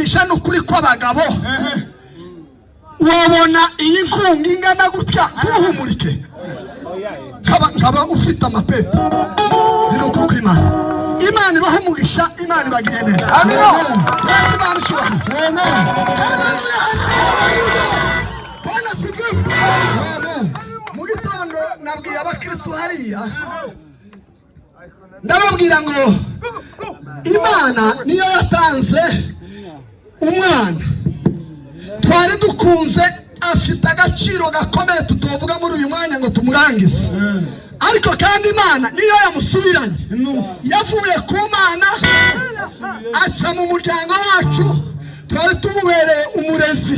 Ndababwije n'ukuri kw'abagabo, wabona iyi nkunga ingana gutya ntuhumurike, nkaba ufite amapepa. Ni ukuri kw'Imana. Imana ibaha umugisha, Imana ibagiriye neza. Twese Imana icyubahiro. Haleluya, haleluya! Bwana asifiwe. Mu gitondo nabwiye abakristo hariya, ndababwira ngo Imana niyo yatanze umwana twari dukunze, afite agaciro gakomeye tutovuga muri uyu mwanya ngo tumurangize, ariko kandi Imana niyo yamusubiranye. Yavuye ku Mana aca mu muryango wacu, twari tumubereye umurezi,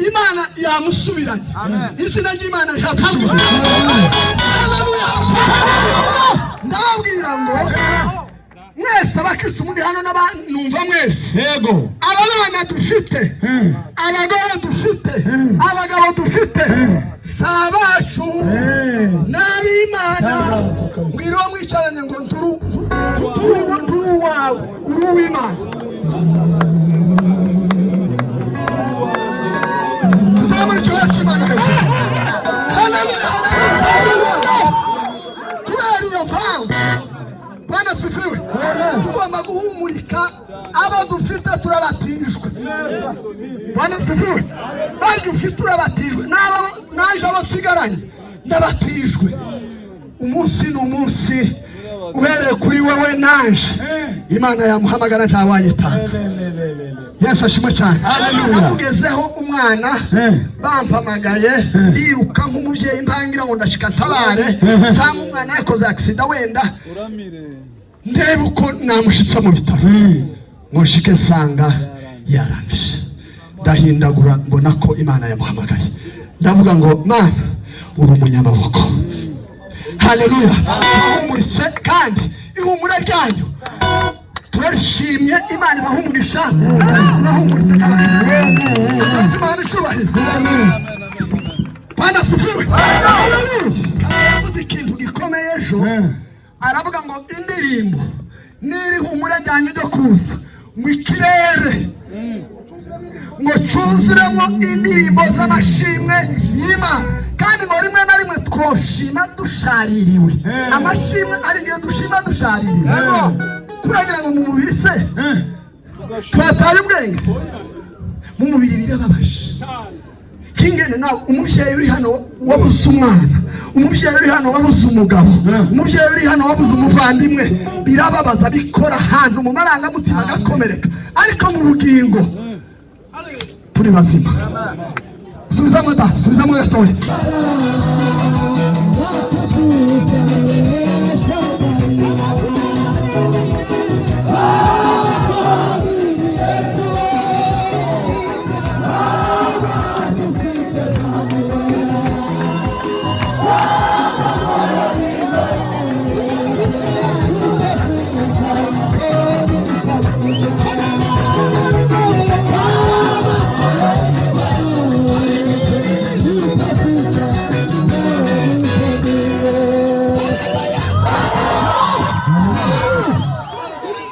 Imana yamusubiranye. Izina ry'Imana rihabwa icyubahiro. Haleluya! Ndababwira ngo mwese abakristo muri hano n'abanumva mwese, aba bana dufite, abagore dufite, abagabo dufite, si abacu, n'ab'Imana. Mwiriwe mwicaranye ngo nturi uwawe, uri uw'Imana. Tuzamura icyubahiro cy'Imana hejuru. Haleluya, haleluya! Kubera iyo mpamvu, Bwana asifiwe, tugomba guhumurika. Abo dufite turabatijwe. Bwana asifiwe. Barya ufite urabatijwe, n'abo naje abo nsigaranye ndabatijwe. Umunsi ni umunsi uhereye kuri wowe nanje, Imana yamuhamagara ntawayitanga. Yesu ashimwe cyane. Namugezeho umwana bampamagaye, ndiruka nk'umubyeyi mpangira ngo ndashika ntabare, nsanga umwana yakoze accident, wenda ndebe uko namushitsa mu bitaro, ngo nshike nsanga yarangije. Ndahindagura mbona ko Imana yamuhamagaye, ndavuga ngo: "Mana, uri umunyamaboko." Haleluya! Ahumuritse kandi ihumure ryanyu turarishimye. Imana ibaha umugisha. Turahumuritse kandi Imana icyubahiro. Bwana asifiwe. Yavuze ikintu gikomeye ejo, aravuga ngo indirimbo n'iri humure ryanyu ryo kuza, ngo ikirere ngo cyuzuremo indirimbo z'amashimwe y'Imana, kandi ngo rimwe na rimwe twoshima dushaririwe. Amashimwe ari igihe dushima dushaririwe, kuragira ngo mu mubiri se twataye ubwenge, mu mubiri birababaje. Kingene nawe umubyeyi uri hano wabuze umwana, umubyeyi uri hano wabuze umugabo, umubyeyi uri hano wabuze umuvandimwe, birababaza, bikora ahantu mu marangamutima agakomereka, ariko mu bugingo turi bazima. Subizamo da, subizamo gatoya.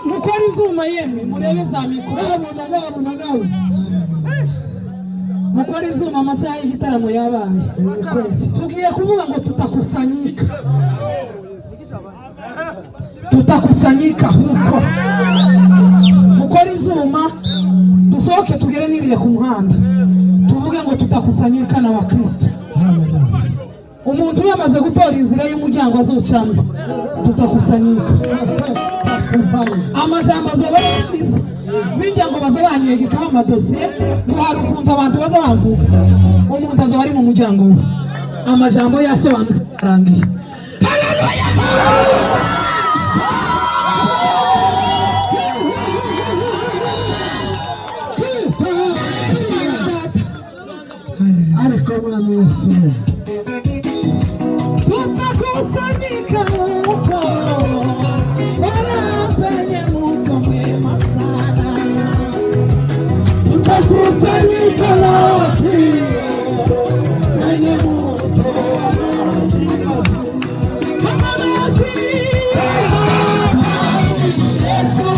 Mukora ibyuma yemwe, murebe za mikoro, mukora ibyuma. Amasaha y'igitaramo yabaye. Tugiye kuvuga ngo tutakusanyika, tutakusanyika huko. Mukora ibyuma, dusohoke tugere n'iriya ku muhanda, tuvuge ngo tutakusanyika n'abakristo. Umuntu yamaze gutora inzira y'umuryango azocamo, tutakusanyika. Amajambo azoba yashize bijya ngo baza banyegekaho amadosiye, ngo hari ukuntu abantu baza bamvuga. Umuntu azoba ari mu muryango we, amajambo yasobanutse, yarangiye. Haleluya! Ariko Mwami Yesu, Tutakusanyika huko, wala penye Mungu mwema sana. Tutakusanyika na Kristo penye moto wa maji kama nasi Yesu.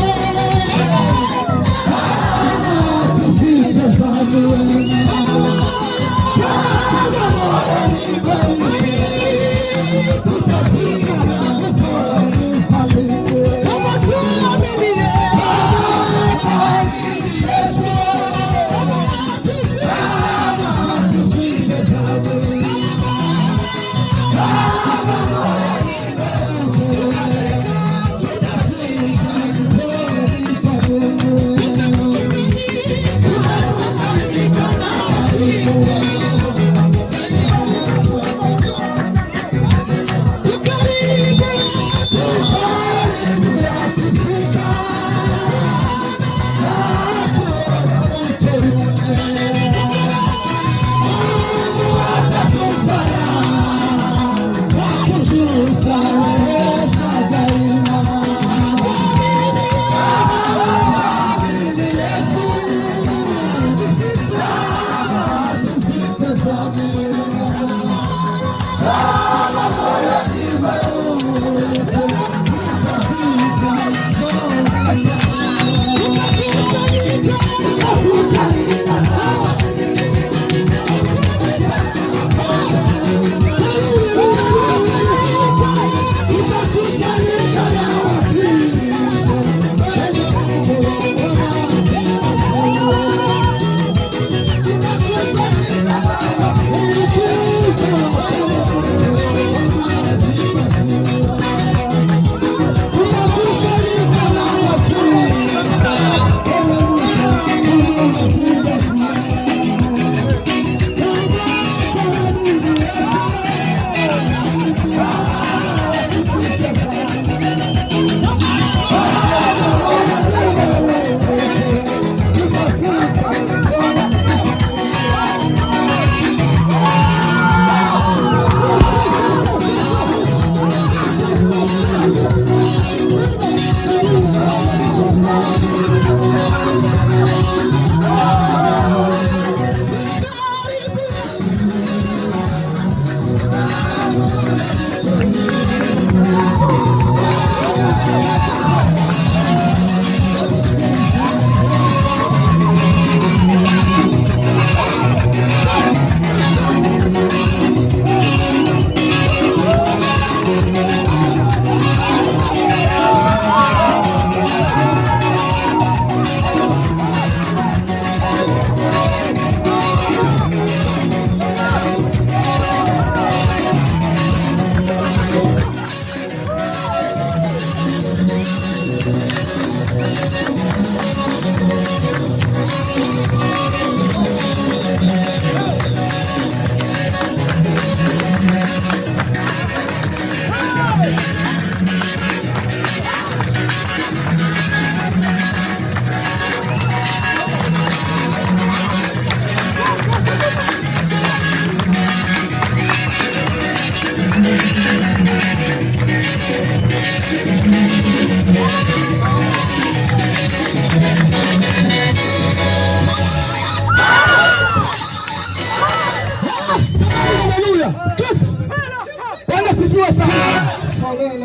Bwana asifiwe sana.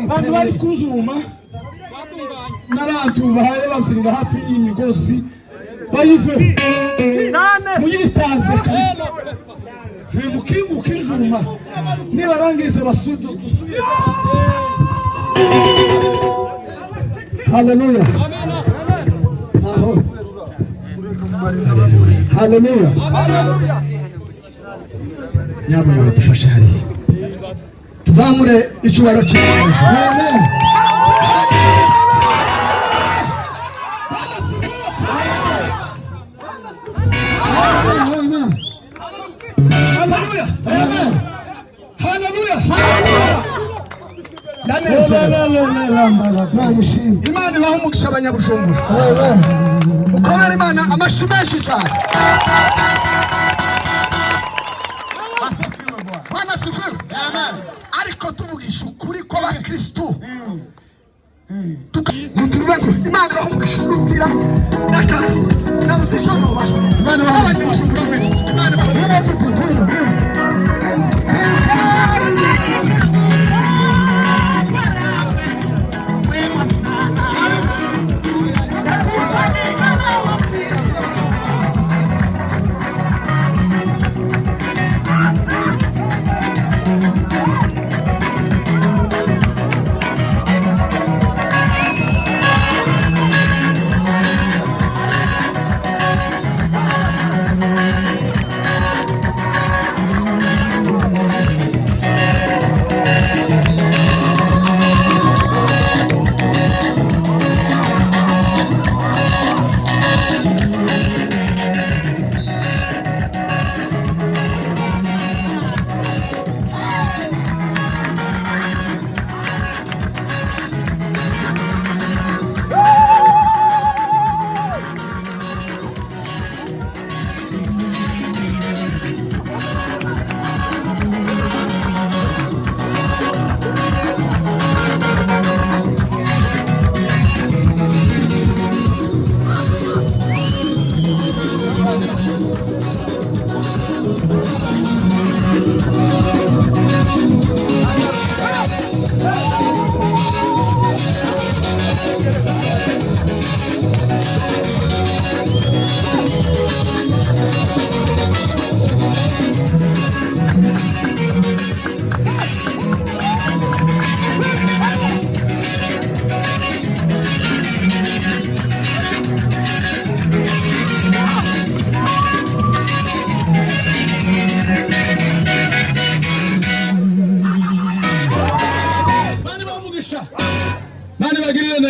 Bantu bari kuzuma n'abantu bahaye babyinira hafi y'imigozi bayive muyitaze kabisa, ntimukinguke inzuma nibarangize dusubire. Haleluya. Aho. Haleluya. Nyabuna badufashe hariya. Tuzamure icyubahiro cy'Imana. Amen. Amen. Haleluya. Amen. Haleluya. Ndanezerewe. Imana ishimwe. Imana ibahe umugisha abanyabujumbura. Amen. Mukomere Imana amashyi menshi cyane. Bwana asifiwe. Ariko tuvugisha ukuri kw'abakristu, tuvuge ngo Imana ibahe umugisha rutira n'akazi nabuze icyo noba. Imana ibahe Abanyabujumbura mwese, Imana ibahe.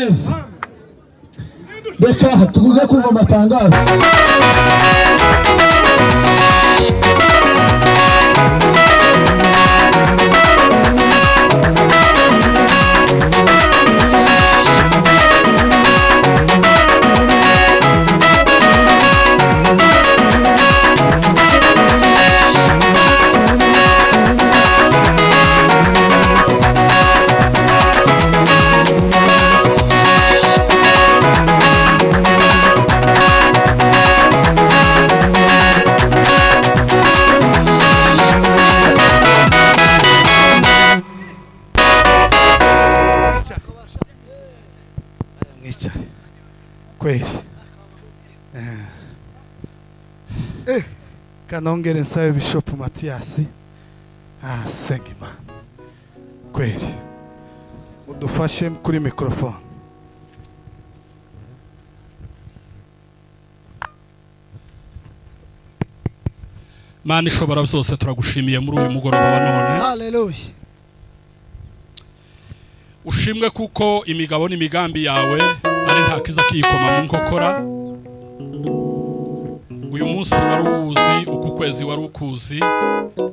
Neza, reka tuguge kumva amatangazo. Mwicare kweli. Kanongere nsabe Bishop Mathias asenga Imana kweli, udufashe kuri microphone. Mana ishobora byose, turagushimiye muri uyu mugoroba wa none. Haleluya. Ushimwe kuko imigabo n'imigambi yawe ari nta kiza kiyikoma mu nkokora. Uyu munsi wari uwuzi, uku kwezi wari ukuzi,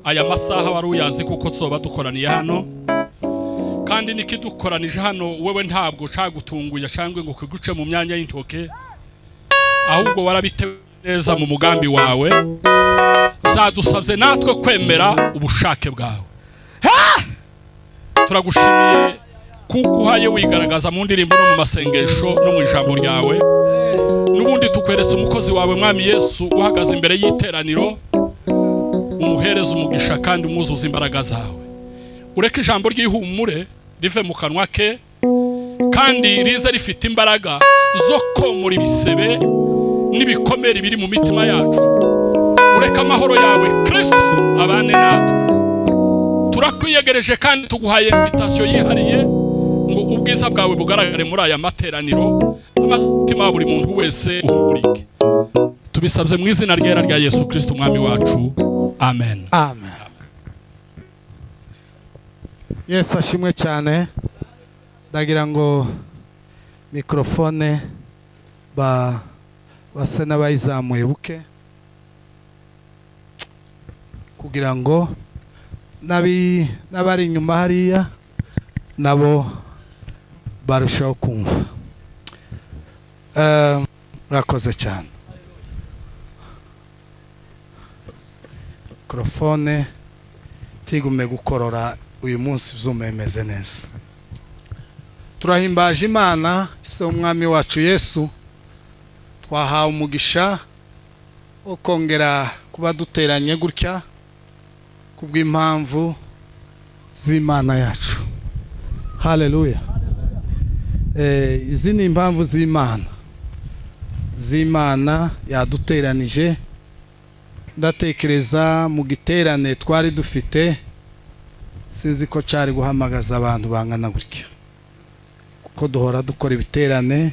aya masaha wari uyazi, kuko tsoba dukoraniye hano. Kandi nikidukoranije hano wewe ntabwo cagutunguye cyangwa ngo kiguce mu myanya y'intoke, ahubwo warabitewe neza mu mugambi wawe. Zadusabye natwe kwemera ubushake bwawe. Turagushimiye kuko uhaye wigaragaza mu ndirimbo no mu masengesho no mu ijambo ryawe. N'ubundi tukweretse umukozi wawe Mwami Yesu uhagaze imbere y'iteraniro, umuhereze umugisha kandi umwuzuze imbaraga zawe. Ureke ijambo ry'ihumure rive mu kanwa ke, kandi rize rifite imbaraga zo komora ibisebe n'ibikomere biri mu mitima yacu. Ureke amahoro yawe Kristo abane natwe. Turakwiyegereje kandi tuguhaye invitation yihariye ngo ubwiza bwawe bugaragare muri aya materaniro, amatima ya buri muntu wese uhurike. Tubisabye mu izina ryera rya Yesu Kristo Umwami wacu, amen. Amen. Yesu ashimwe cyane. Ndagira ngo mikrofone base n'abayizamuye buke, kugira ngo n'abari inyuma hariya nabo barushaho kumva. Murakoze cyane. Mikrofone tigume gukorora uyu munsi, byuma bimeze neza. Turahimbaje Imana se Umwami wacu Yesu. Twahawe umugisha wo kongera kuba duteranye gutya kubw'impamvu z'Imana yacu. Haleluya. Izi ni impamvu z'Imana yaduteranije. Ndatekereza mu giterane twari dufite, sinzi ko cyari guhamagaza abantu bangana gutya, kuko duhora dukora ibiterane.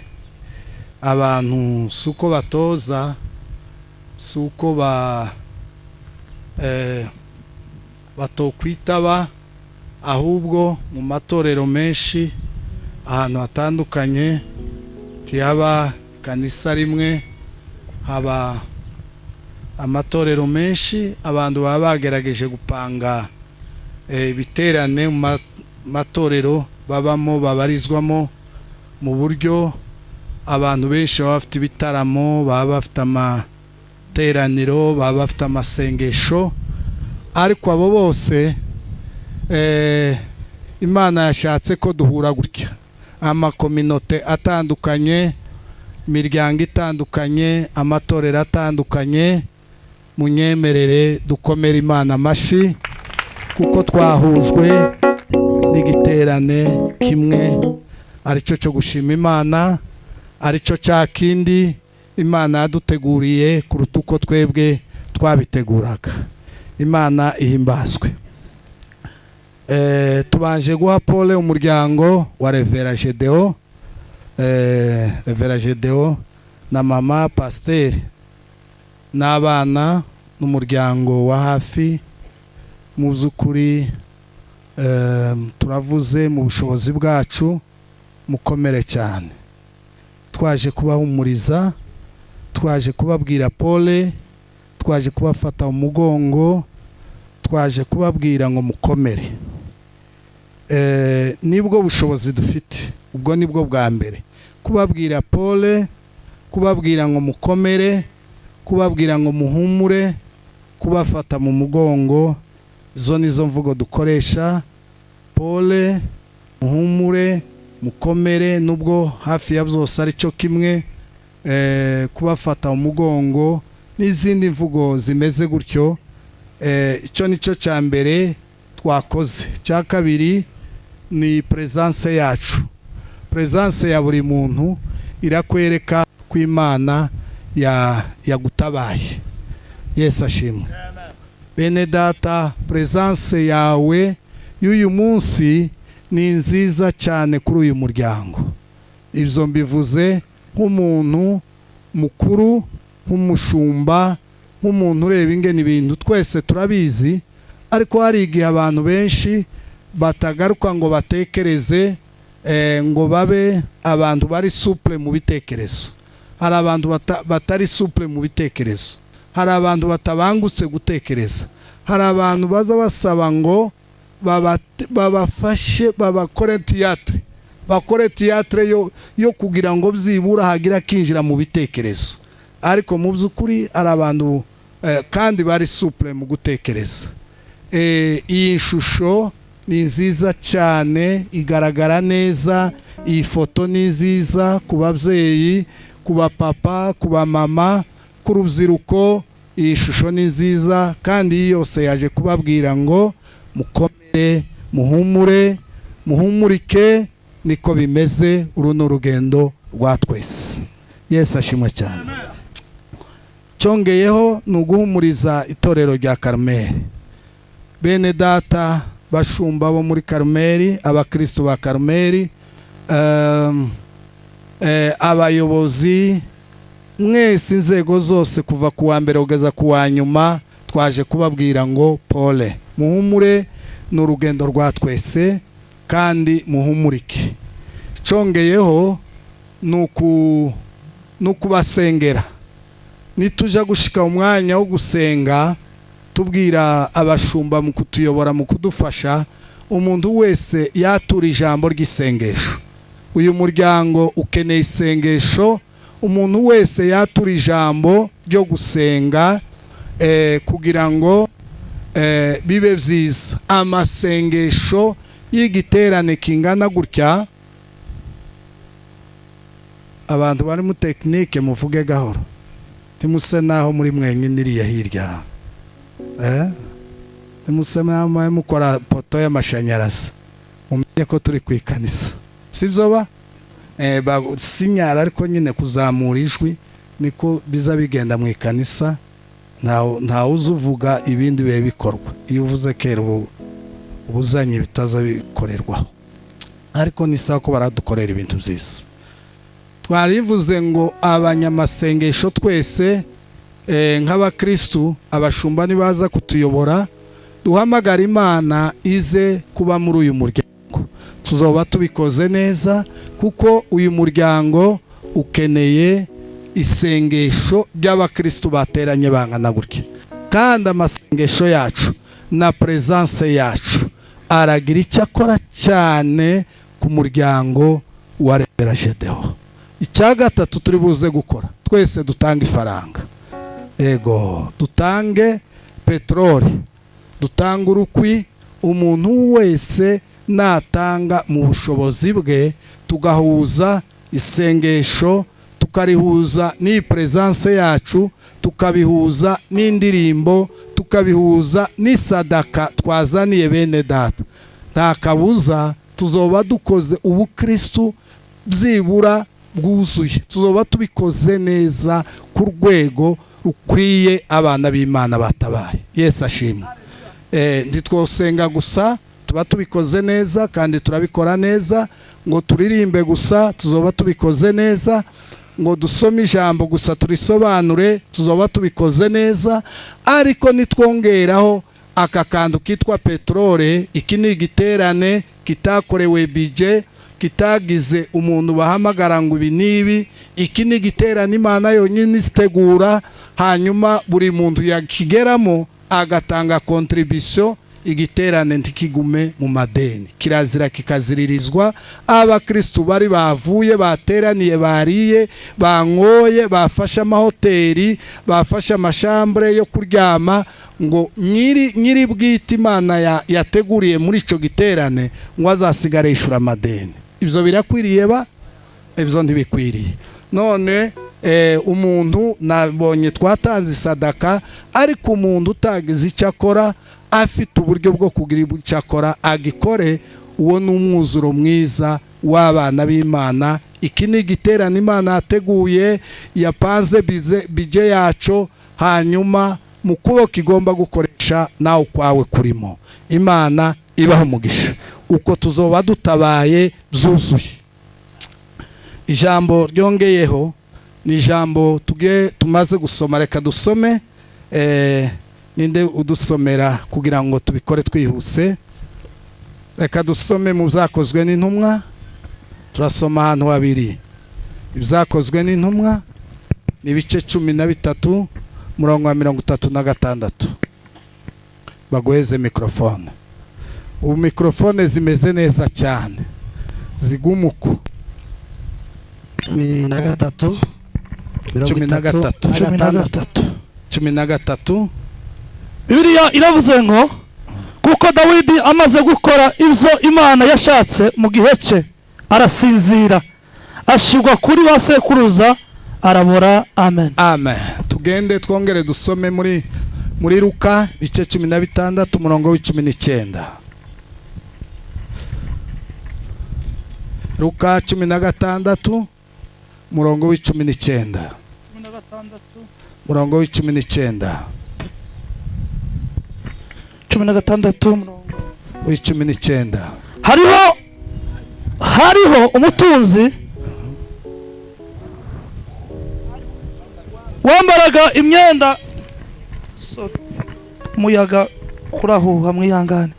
Abantu suko batoza, suko batokwitaba, ahubwo mu matorero menshi ahantu hatandukanye tiyaba kanisa rimwe, haba amatorero menshi. Abantu baba bagerageje gupanga ibiterane mu matorero babamo, babarizwamo, mu buryo abantu benshi baba bafite ibitaramo, baba bafite amateraniro, baba bafite amasengesho. Ariko abo bose Imana yashatse ko duhura gutya, amakominote atandukanye, imiryango itandukanye, amatorero atandukanye. Munyemerere dukomere Imana amashi, kuko twahujwe n'igiterane kimwe, aricyo cyo gushima Imana, aricyo cya kindi Imana yaduteguriye kuruta uko twebwe twabiteguraga. Imana ihimbazwe. Tubanje guha pole umuryango wa Revera Gedeo, Revera Gedeo na mama pasiteri n'abana n'umuryango wa hafi. Mu by'ukuri turavuze mu bushobozi bwacu. Mukomere cyane. Twaje kubahumuriza, twaje kubabwira pole, twaje kubafata umugongo, twaje kubabwira ngo mukomere. Nibwo bushobozi dufite, ubwo nibwo bwa mbere. Kubabwira pole, kubabwira ngo mukomere, kubabwira ngo muhumure, kubafata mu mugongo, izo nizo mvugo dukoresha. Pole, muhumure, mukomere, nubwo hafi ya byose ari cyo kimwe. Kubafata umugongo n'izindi mvugo zimeze gutyo. Icyo nicyo cya mbere twakoze. Cya kabiri ni presence yacu. Presence ya buri muntu irakwereka ko Imana yagutabaye. Yesu ashimwe. Bene data, presence yawe y'uyu munsi ni nziza cyane kuri uyu muryango. Ibyo mbivuze nk'umuntu mukuru, nk'umushumba, nk'umuntu ureba ingene ibintu twese turabizi, ariko hari igihe abantu benshi batagaruka ngo batekereze, ngo babe abantu bari souple mu bitekerezo. Hari abantu batari souple mu bitekerezo, hari abantu batabangutse gutekereza, hari abantu baza basaba ngo babafashe babakore théâtre, bakore théâtre yo kugira ngo byibura hagira kinjira mu bitekerezo. Ariko mu by'ukuri hari abantu kandi bari souple mu gutekereza. Iyi shusho ni nziza cyane, igaragara neza. Iyi foto ni nziza ku babyeyi, ku bapapa, ku bamama, ku rubyiruko. Iyi shusho ni nziza kandi iyi yose yaje kubabwira ngo mukomere, muhumure, muhumurike. Niko bimeze, uru ni urugendo rwa twese. Yesu ashimwe cyane. Cyongeyeho ni uguhumuriza itorero rya Karumeli. Bene data bashumba bo muri Karumeli, abakristo ba Karumeli, abayobozi mwese, inzego zose kuva ku wa mbere kugeza ku wa nyuma, twaje kubabwira ngo pole, muhumure, ni urugendo rwa twese kandi muhumurike. Cyongeyeho ni ukubasengera. Nituja gushika umwanya wo gusenga, tubwira abashumba mu kutuyobora, mu kudufasha, umuntu wese yatura ijambo ry'isengesho. Uyu muryango ukeneye isengesho, umuntu wese yatura ijambo ryo gusenga kugira ngo bibe byiza. Amasengesho y'igiterane kingana gutya, abantu bari mu technique muvuge gahoro, ntimuse naho muri mwenyine iriya hirya, ntimuse naho mukora poto y'amashanyarazi, mumenye ko turi ku ikanisa, sibyo ba sinyara, ariko nyine kuzamura ijwi niko biza bigenda mu ikanisa. Ntawe uzuvuga ibindi bihe bikorwa. Iyo uvuze kera ubuzanye bitaza bikorerwaho, ariko ni sawa ko baradukorera ibintu byiza. Twarivuze ngo abanyamasengesho twese nk'abakristu, abashumba nibaza kutuyobora, duhamagara Imana ize kuba muri uyu muryango, tuzoba tubikoze neza, kuko uyu muryango ukeneye isengesho ry'abakristu bateranye bangana gutya. Kandi amasengesho yacu na presence yacu aragira icyo akora cyane ku muryango wa Reverend Gedeon. Icya gatatu turi buze gukora, twese dutanga ifaranga, ego, dutange peteroli, dutange urukwi. Umuntu wese natanga mu bushobozi bwe, tugahuza isengesho, tukarihuza n'iyi presence yacu, tukabihuza n'indirimbo, tukabihuza n'isadaka twazaniye bene data, nta kabuza tuzoba dukoze ubukristu byibura bwuzuye, tuzoba tubikoze neza ku rwego rukwiye abana b'Imana batabaye. Yesu ashimwe. Ntitwosenga gusa, tuba tubikoze neza kandi turabikora neza. Ngo turirimbe gusa, tuzoba tubikoze neza. Ngo dusome ijambo gusa turisobanure, tuzoba tubikoze neza. Ariko nitwongeraho aka kantu kitwa peterole, iki ni igiterane kitakorewe budget, Kitagize umuntu bahamagara ngo ibi n'ibi. Iki ni igiterane Imana yonyine itegura, hanyuma buri muntu yakigeramo agatanga contribution. Igiterane ntikigume mu madeni, kirazira kikaziririzwa. Abakristu bari bavuye, bateraniye, bariye, banyoye, bafashe amahoteli, bafashe amashambure yo kuryama, ngo nyiri bwite Imana yateguriye muri ico giterane ngo azasigare yishura amadeni. Ibyo birakwiriye ba? Ibyo ntibikwiriye. None umuntu nabonye twatanze isadaka, ariko umuntu utagize icyo akora afite uburyo bwo kugira icyo akora agikore. Uwo ni umwuzuro mwiza w'abana b'Imana. Iki ni igiterane Imana yateguye, yapanze bije yaco, hanyuma mu kuboko igomba gukoresha nawe ukwawe kurimo. Imana ibaho umugisha. Uko tuzoba dutabaye byuzuye. Ijambo ryongeyeho ni ijambo tugiye tumaze gusoma. Reka dusome. Ninde udusomera kugira ngo tubikore twihuse? Reka dusome mu Byakozwe n'Intumwa. Turasoma ahantu habiri. Ibyakozwe n'Intumwa ni ibice 13, murongo wa 36. Baguheze mikrofone. Ubu mikrofone zimeze neza cyane, zigumuko. 13. 13. 13. Bibiliya iravuze ngo kuko Dawidi amaze gukora ibyo Imana yashatse mu gihe cye, arasinzira, ashirwa kuri ba sekuruza, arabora. Amen. Amen. Tugende twongere dusome muri Luka ibice 16, umurongo wa 19. Luka 16, umurongo wa 19. Murongo wa 19. 16. wa 19. Hariho umutunzi wambaraga imyenda. Umuyaga kurahuha, mwihangane.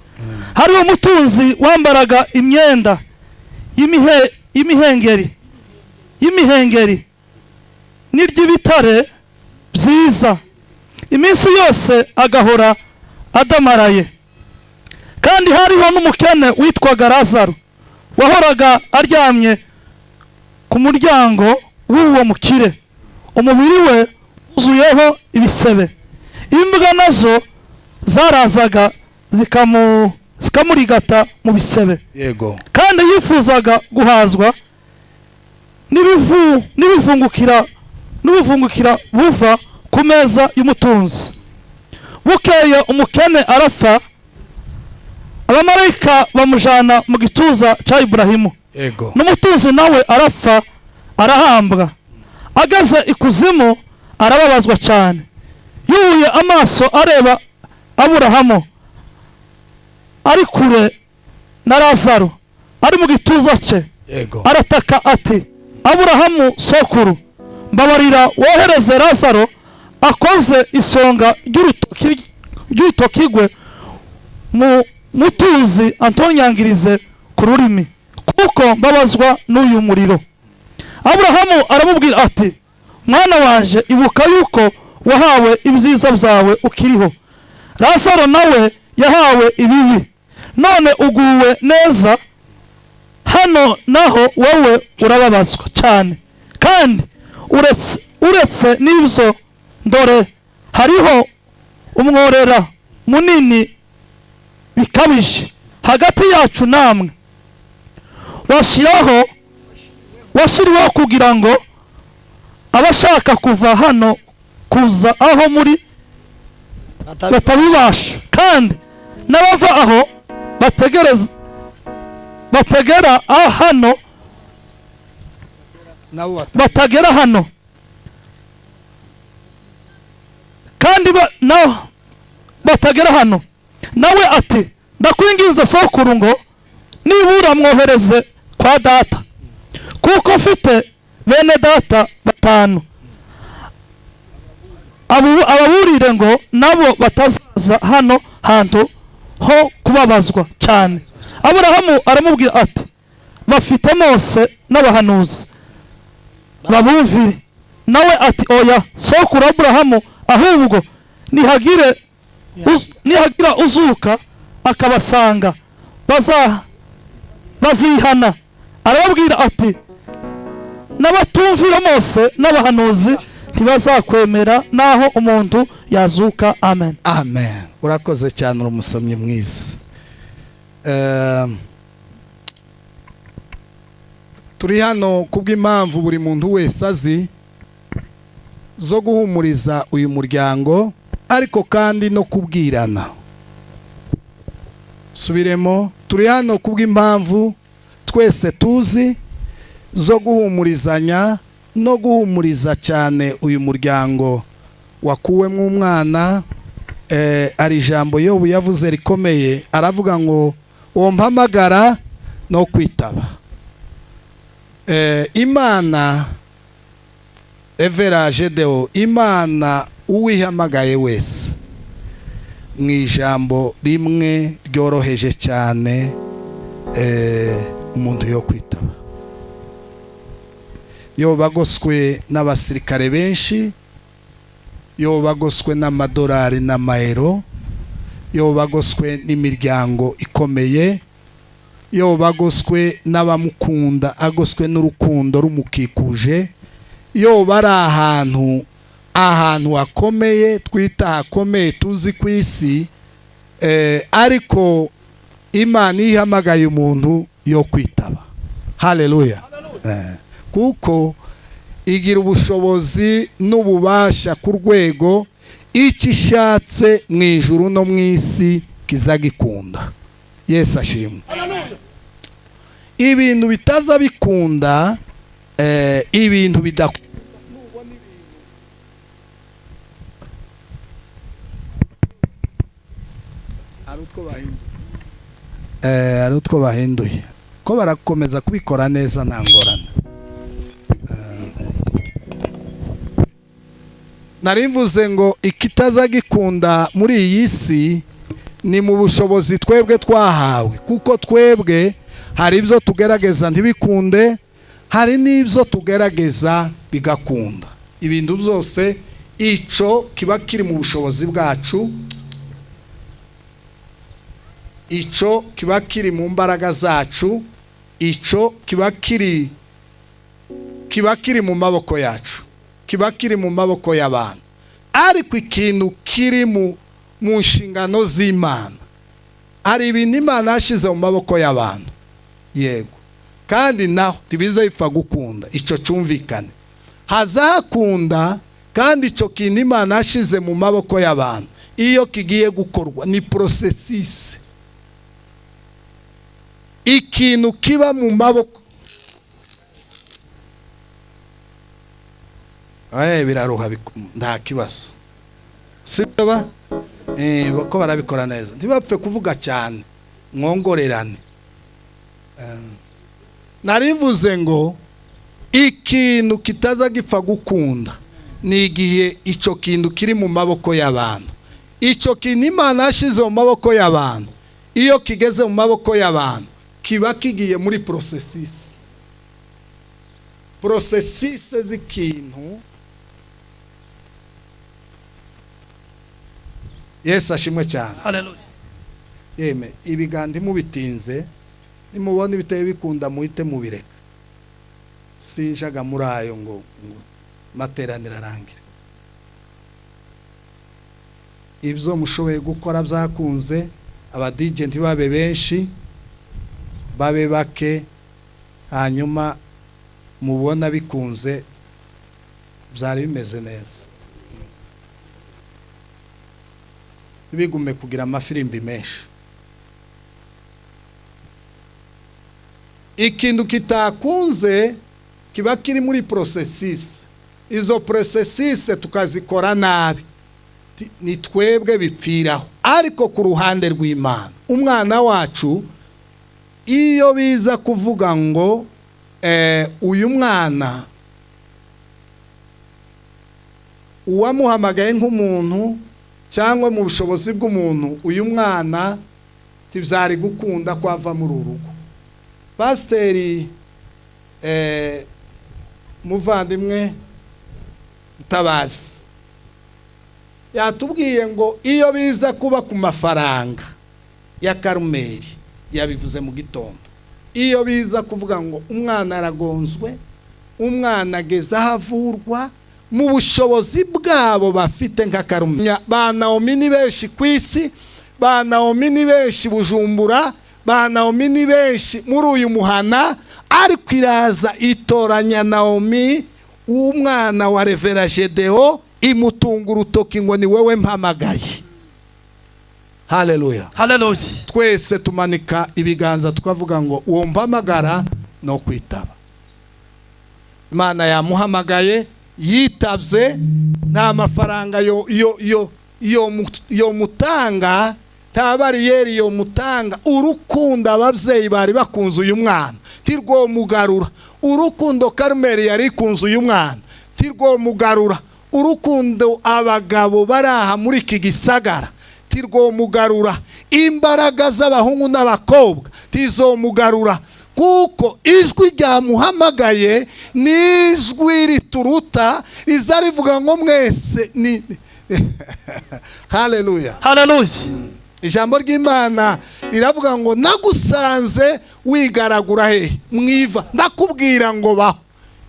Hariho umutunzi wambaraga imyenda y'imihengeri n'iry'ibitare byiza, iminsi yose agahora adamaraye. Kandi hariho n'umukene witwaga Lazaro, wahoraga aryamye ku muryango w'uwo mukire, umubiri we wuzuyeho ibisebe. Imbwa nazo zarazaga zikamurigata mu bisebe. Yego. Kandi yifuzaga guhazwa n'ibivungukira buva ku meza y'umutunzi. Bukeye umukene arapfa, abamarayika bamujana mu gituza cya Iburahimu. Yego. N'umutunzi nawe arapfa, arahambwa. Ageze ikuzimu arababazwa cyane, yubuye amaso areba Aburahamu ari kure na Lazaro ari mu gituza cye. Yego. Arataka ati: Aburahamu sokuru, mbabarira wohereze Lazaro akoze isonga ry'urutoki rwe mu mutuzi, antonyangirize ku rurimi, kuko mbabazwa n'uyu muriro. Aburahamu aramubwira ati: mwana wanje, ibuka yuko wahawe ibyiza byawe ukiriho, Lazaro nawe yahawe ibibi, none uguwe neza hano, naho wowe urababazwa cyane. Kandi uretse n'ibyo, dore hariho umworera munini bikabije hagati yacu namwe, washyiriweho kugira ngo abashaka kuva hano kuza aho muri batabibasha, kandi n'abava aho bategera hano batagera hano, kandi batagera hano. Nawe ati: ndakwinginze sokuru ngo nibura mwohereze kwa data, kuko mfite bene data 5, ababurire ngo nabo batazaza hano hantu ho kubabazwa cyane. Aburahamu aramubwira ati: Bafite Mose n'abahanuzi, babumvire. Nawe ati: "Oya, sokuru Aburahamu, ahubwo nihagira uzuka akabasanga bazihana." Arababwira ati: "N'abatumvira Mose n'abahanuzi ntibazakwemera naho umuntu yazuka." Amen. Amen. Urakoze cyane, uri umusomyi mwiza. Turi hano kubw'impamvu buri muntu wese azi zo guhumuriza uyu muryango, ariko kandi no kubwirana. Subiremo: turi hano kubw'impamvu twese tuzi zo guhumurizanya no guhumuriza cyane uyu muryango wakuwemo umwana. Ari ijambo Yobu yavuze rikomeye, aravuga ngo: "Uwo mpamagara no kwitaba." Imana, Evera Gedeo, Imana uwihamagaye wese mu ijambo rimwe ryoroheje cyane, umuntu yo kwitaba. Yoba agoswe n'abasirikare benshi, yoba agoswe n'amadolari n'amayero, yoba agoswe n'imiryango ikomeye, yoba agoswe n'abamukunda, agoswe n'urukundo rumukikuje, yoba ari ahantu hakomeye, twita hakomeye, tuzi ku isi, ariko Imana iyo ihamagaye umuntu yo kwitaba. Haleluya! Kuko igira ubushobozi n'ububasha ku rwego icyo ishatse mu ijuru no mu isi kizagikunda. Yesu ashimwe. Ibintu bitaza bikunda, ibintu bidakunda, ari utwo bahinduye ko barakomeza kubikora neza, nta ngorane. Nari mvuze ngo ikitaza gikunda muri iyi si ni mu bushobozi twebwe twahawe, kuko twebwe hari ibyo tugerageza ntibikunde, hari n'ibyo tugerageza bigakunda. Ibintu byose icyo kiba kiri mu bushobozi bwacu, icyo kiba kiri mu mbaraga zacu, icyo kiba kiri mu maboko yacu, kiba kiri mu maboko y'abantu. Ariko ikintu kiri mu nshingano z'Imana, hari ibintu Imana yashyize mu maboko y'abantu, yego, kandi naho ntibiza bipfa gukunda. Icyo cyumvikane, hazakunda. Kandi icyo kintu Imana yashyize mu maboko y'abantu, iyo kigiye gukorwa ni processus. Ikintu kiba mu maboko, biraruha, nta kibazo, sibyo ba ko barabikora neza, ntibapfe kuvuga cyane, mwongorerane. Narivuze ngo ikintu kitaza gipfa gukunda ni igihe icyo kintu kiri mu maboko y'abantu. Icyo kintu Imana yashyize mu maboko y'abantu, iyo kigeze mu maboko y'abantu kiba kigiye muri processus z'ikintu. Yesu ashimwe cyane. Haleluya. Yeme, ibiganza mubitinze, nimubona ibiteye bikunda muhite mubireka. Sinjaga muri ayo ngo materaniro arangire. Ibyo mushoboye gukora byakunze, aba DJ ntibabe benshi, babe bake, hanyuma mubona bikunze byari bimeze neza. Ntibigume kugira amafirimbi menshi. Ikintu kitakunze kiba kiri muri processus. Izo processus tukazikora nabi, ni twebwe bipfiraho. Ariko ku ruhande rw'Imana, umwana wacu, iyo biza kuvuga ngo uyu mwana uwamuhamagaye nk'umuntu cyangwa mu bushobozi bw'umuntu, uyu mwana ntibyari gukunda ko ava muri uru rugo. Pasiteri muvandimwe Mutabazi yatubwiye ngo iyo biza kuba ku mafaranga ya Karumeli, yabivuze mu gitondo, iyo biza kuvuga ngo umwana aragonzwe, umwana ageze aho avurwa, mu bushobozi bwabo bafite nka Karumeli, ba Naomi ni benshi ku isi, ba Naomi ni benshi Bujumbura, ba Naomi ni benshi muri uyu muhana, ariko iraza itoranya Naomi umwana wa Revera Gedeo, imutunga urutoki ngo ni wewe mpamagaye. Haleluya, haleluya. Twese tumanika ibiganza tukavuga ngo uwo mpamagara no kwitaba. Imana yamuhamagaye, yitabye, nta mafaranga yo mutanga, nta bariyeri yo mutanga. Urukundo ababyeyi bari bakunze uyu mwana tirwomugarura, urukundo Karumeli yari ikunze uyu mwana tirwomugarura, urukundo abagabo baraha muri iki gisagara tirwomugarura, imbaraga z'abahungu n'abakobwa tizomugarura, kuko ijwi ryamuhamagaye ni ijwi rituruta riza rivuga ngo mwese ni haleluya, haleluya. Ijambo ry'Imana riravuga ngo nagusanze wigaragura he mwiva, ndakubwira ngo baho.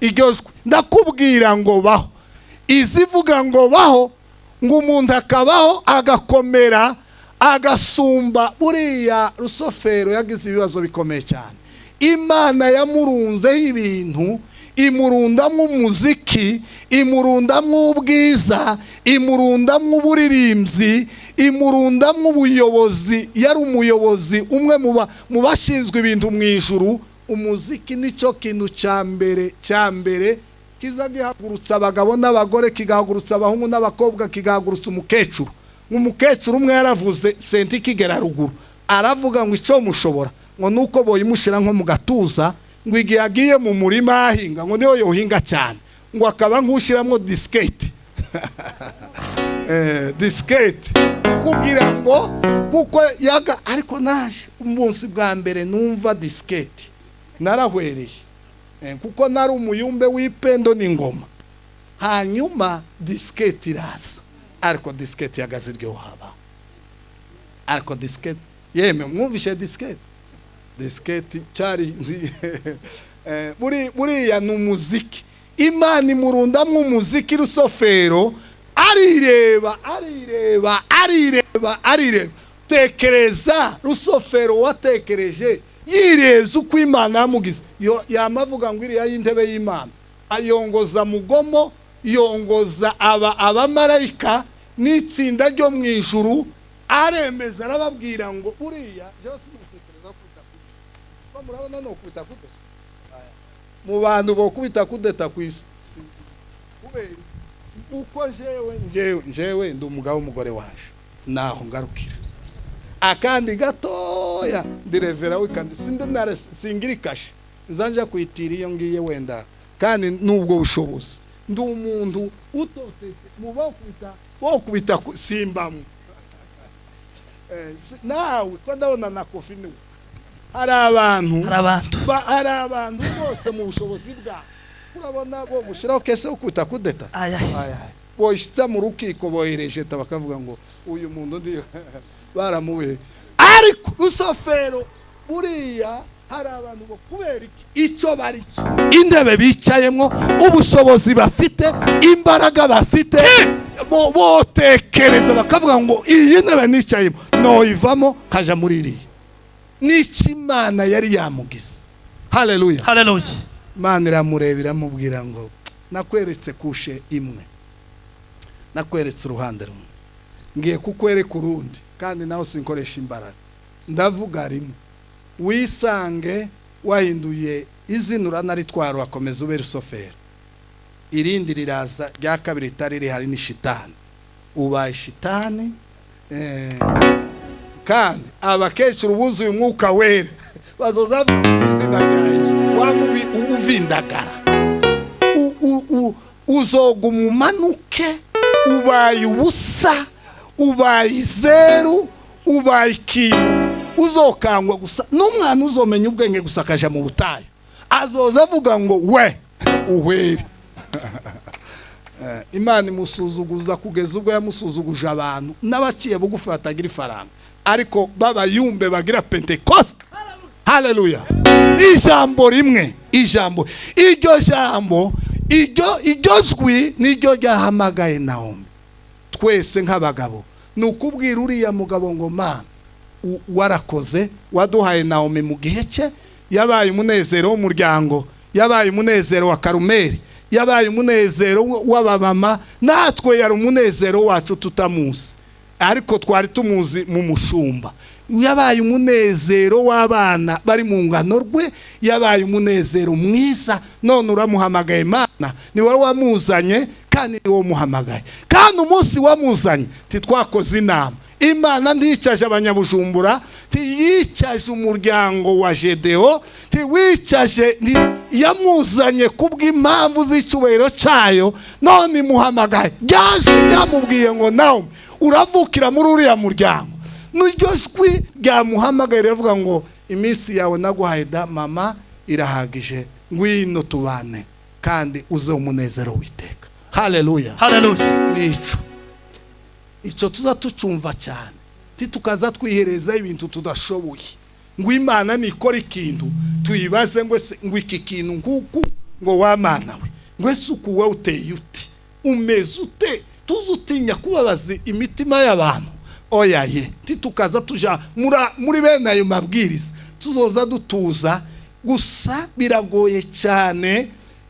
Iryo jwi ndakubwira ngo baho, izivuga ngo baho, ngo umuntu akabaho agakomera agasumba. Buriya Rusofero yagize ibibazo bikomeye cyane, Imana yamurunzeho ibintu, imurundamo umuziki, imurundamo ubwiza, imurundamo uburirimbyi, imurundamo ubuyobozi. Yari umuyobozi umwe mu bashinzwe ibintu mu ijuru. Umuziki nicyo kintu cya mbere kiza gihagurutsa abagabo n'abagore, kigahagurutsa abahungu n'abakobwa, kigahagurutsa umukecuru. Umukecuru umwe yaravuze senti kigera ruguru, aravuga ngo icyo mushobora ngo nuko boyimushira nko mu gatuza, ngo igihe agiye mu murima ahinga ngo niyo yohinga cyane, ngo akaba nk'ushyiramo diskete diskete kugira ngo kuko yaga. Ariko naje umunsi bwa mbere numva diskete narahwereye, kuko nari umuyumbe w'ipendo n'ingoma. Hanyuma diskete iraza, ariko diskete yagaze iryohaba, ariko diskete yeme mwumvishe diskete, diskete cyari buriya ni umuziki. Imana imurundamwo umuziki. Rusofero arireba arireba arireba arireba. Tekereza Rusofero watekereje yirebye uko Imana yamugize, yamavuga ngo iriya y'intebe y'Imana, ayongoza mugomo, yongoza abamarayika n'itsinda ryo mu ijuru, aremeza arababwira ngo buriya jewe simutekereza kwita kudeta. Murabona no kwita kudeta mu bantu bo kwita kudeta ku isi, kubera uko jewe ndi umugabo w'umugore waje, naho ngarukira akandi gatoya ndirevera wikandi sindi singira kashe nzanja kwitira iyo ngiye wenda, kandi nubwo bushobozi ndi umuntu utotete mu bokubita simbamwe nawe ko ndabona na kofi ni hari abantu bose mu bushobozi bwa urabona bo gushiraho kese ukubita kudeta boshita mu rukiko boherejeta bakavuga ngo uyu muntu ndi baramuwe. Ariko Rusofero buriya hari abantu bo kubera icyo bari intebe bicayemo, ubushobozi bafite, imbaraga bafite, botekereza bakavuga ngo iyi ntebe nicayemo noyivamo kaja muri iriya. N'icyo Imana yari yamugize. Haleluya, haleluya. Imana iramureba iramubwira ngo nakweretse kushe imwe, nakweretse uruhande rumwe, ngiye kukwereka urundi, kandi nawe sinkoresha imbaraga, ndavuga rimwe wisange wahinduye izina uranaritwara wakomeza ube Rusofero. Irindi riraza rya kabiri ritari rihari ni shitani, ubaye shitani. Kandi abakecuru buzuye umwuka wera bazoza izina rya Yesu, wamubi umuvindagara uzoga umumanuke, ubaye ubusa, ubaye zeru, ubaye ikintu. Uzokangwa gusa n'umwana uzomenya ubwenge gusa akaja mu butayu azoza avuga ngo we uhwere. Imana imusuzuguza kugeza ubwo yamusuzuguje abantu n'abaciye bugufi batagira ifaranga, ariko babayumbe bagira Pentecost. Haleluya. Ijambo rimwe, ijambo iryo jambo iryo jwi niryo ryahamagaye Naomi. Twese nk'abagabo ni ukubwira uriya mugabo ngo Mana warakoze, waduhaye Naomi mu gihe cye, yabaye umunezero w'umuryango, yabaye umunezero wa Karumeli, yabaye umunezero w'abamama, natwe yari umunezero wacu tutamuzi, ariko twari tumuzi mu mushumba. Yabaye umunezero w'abana bari mu ngano rwe, yabaye umunezero mwiza. None uramuhamagaye Mana, ni wowe wamuzanye kandi ni wowe umuhamagaye. Kandi umunsi wamuzanye titwakoze inama. Imana ntiyicaje abanyabujumbura, tiyicaje umuryango wa Gedeo, tiwicaje, yamuzanye kubw'impamvu z'icyubahiro cyayo. None imuhamagaye, ryaje ryamubwiye ngo nawe uravukira muri uriya muryango. Niryo jwi ryamuhamagaye rivuga ngo iminsi yawe naguhaye da mama irahagije, ngwino tubane kandi uze umunezero witeka. Haleluya. Haleluya. Nico icyo tuza tucumva cyane, titukaza twihereza ibintu tudashoboye. Ngo Imana nikora ikintu tuyibaze ngo se ngo iki kintu nguku ngo wamana we, ngo ese uku wowe uteye ute, umeze ute, tuzutinya kubabaza imitima y'abantu. Oya ye, titukaza tuja muri bene ayo mabwiriza, tuzoza dutuza. Gusa biragoye cyane,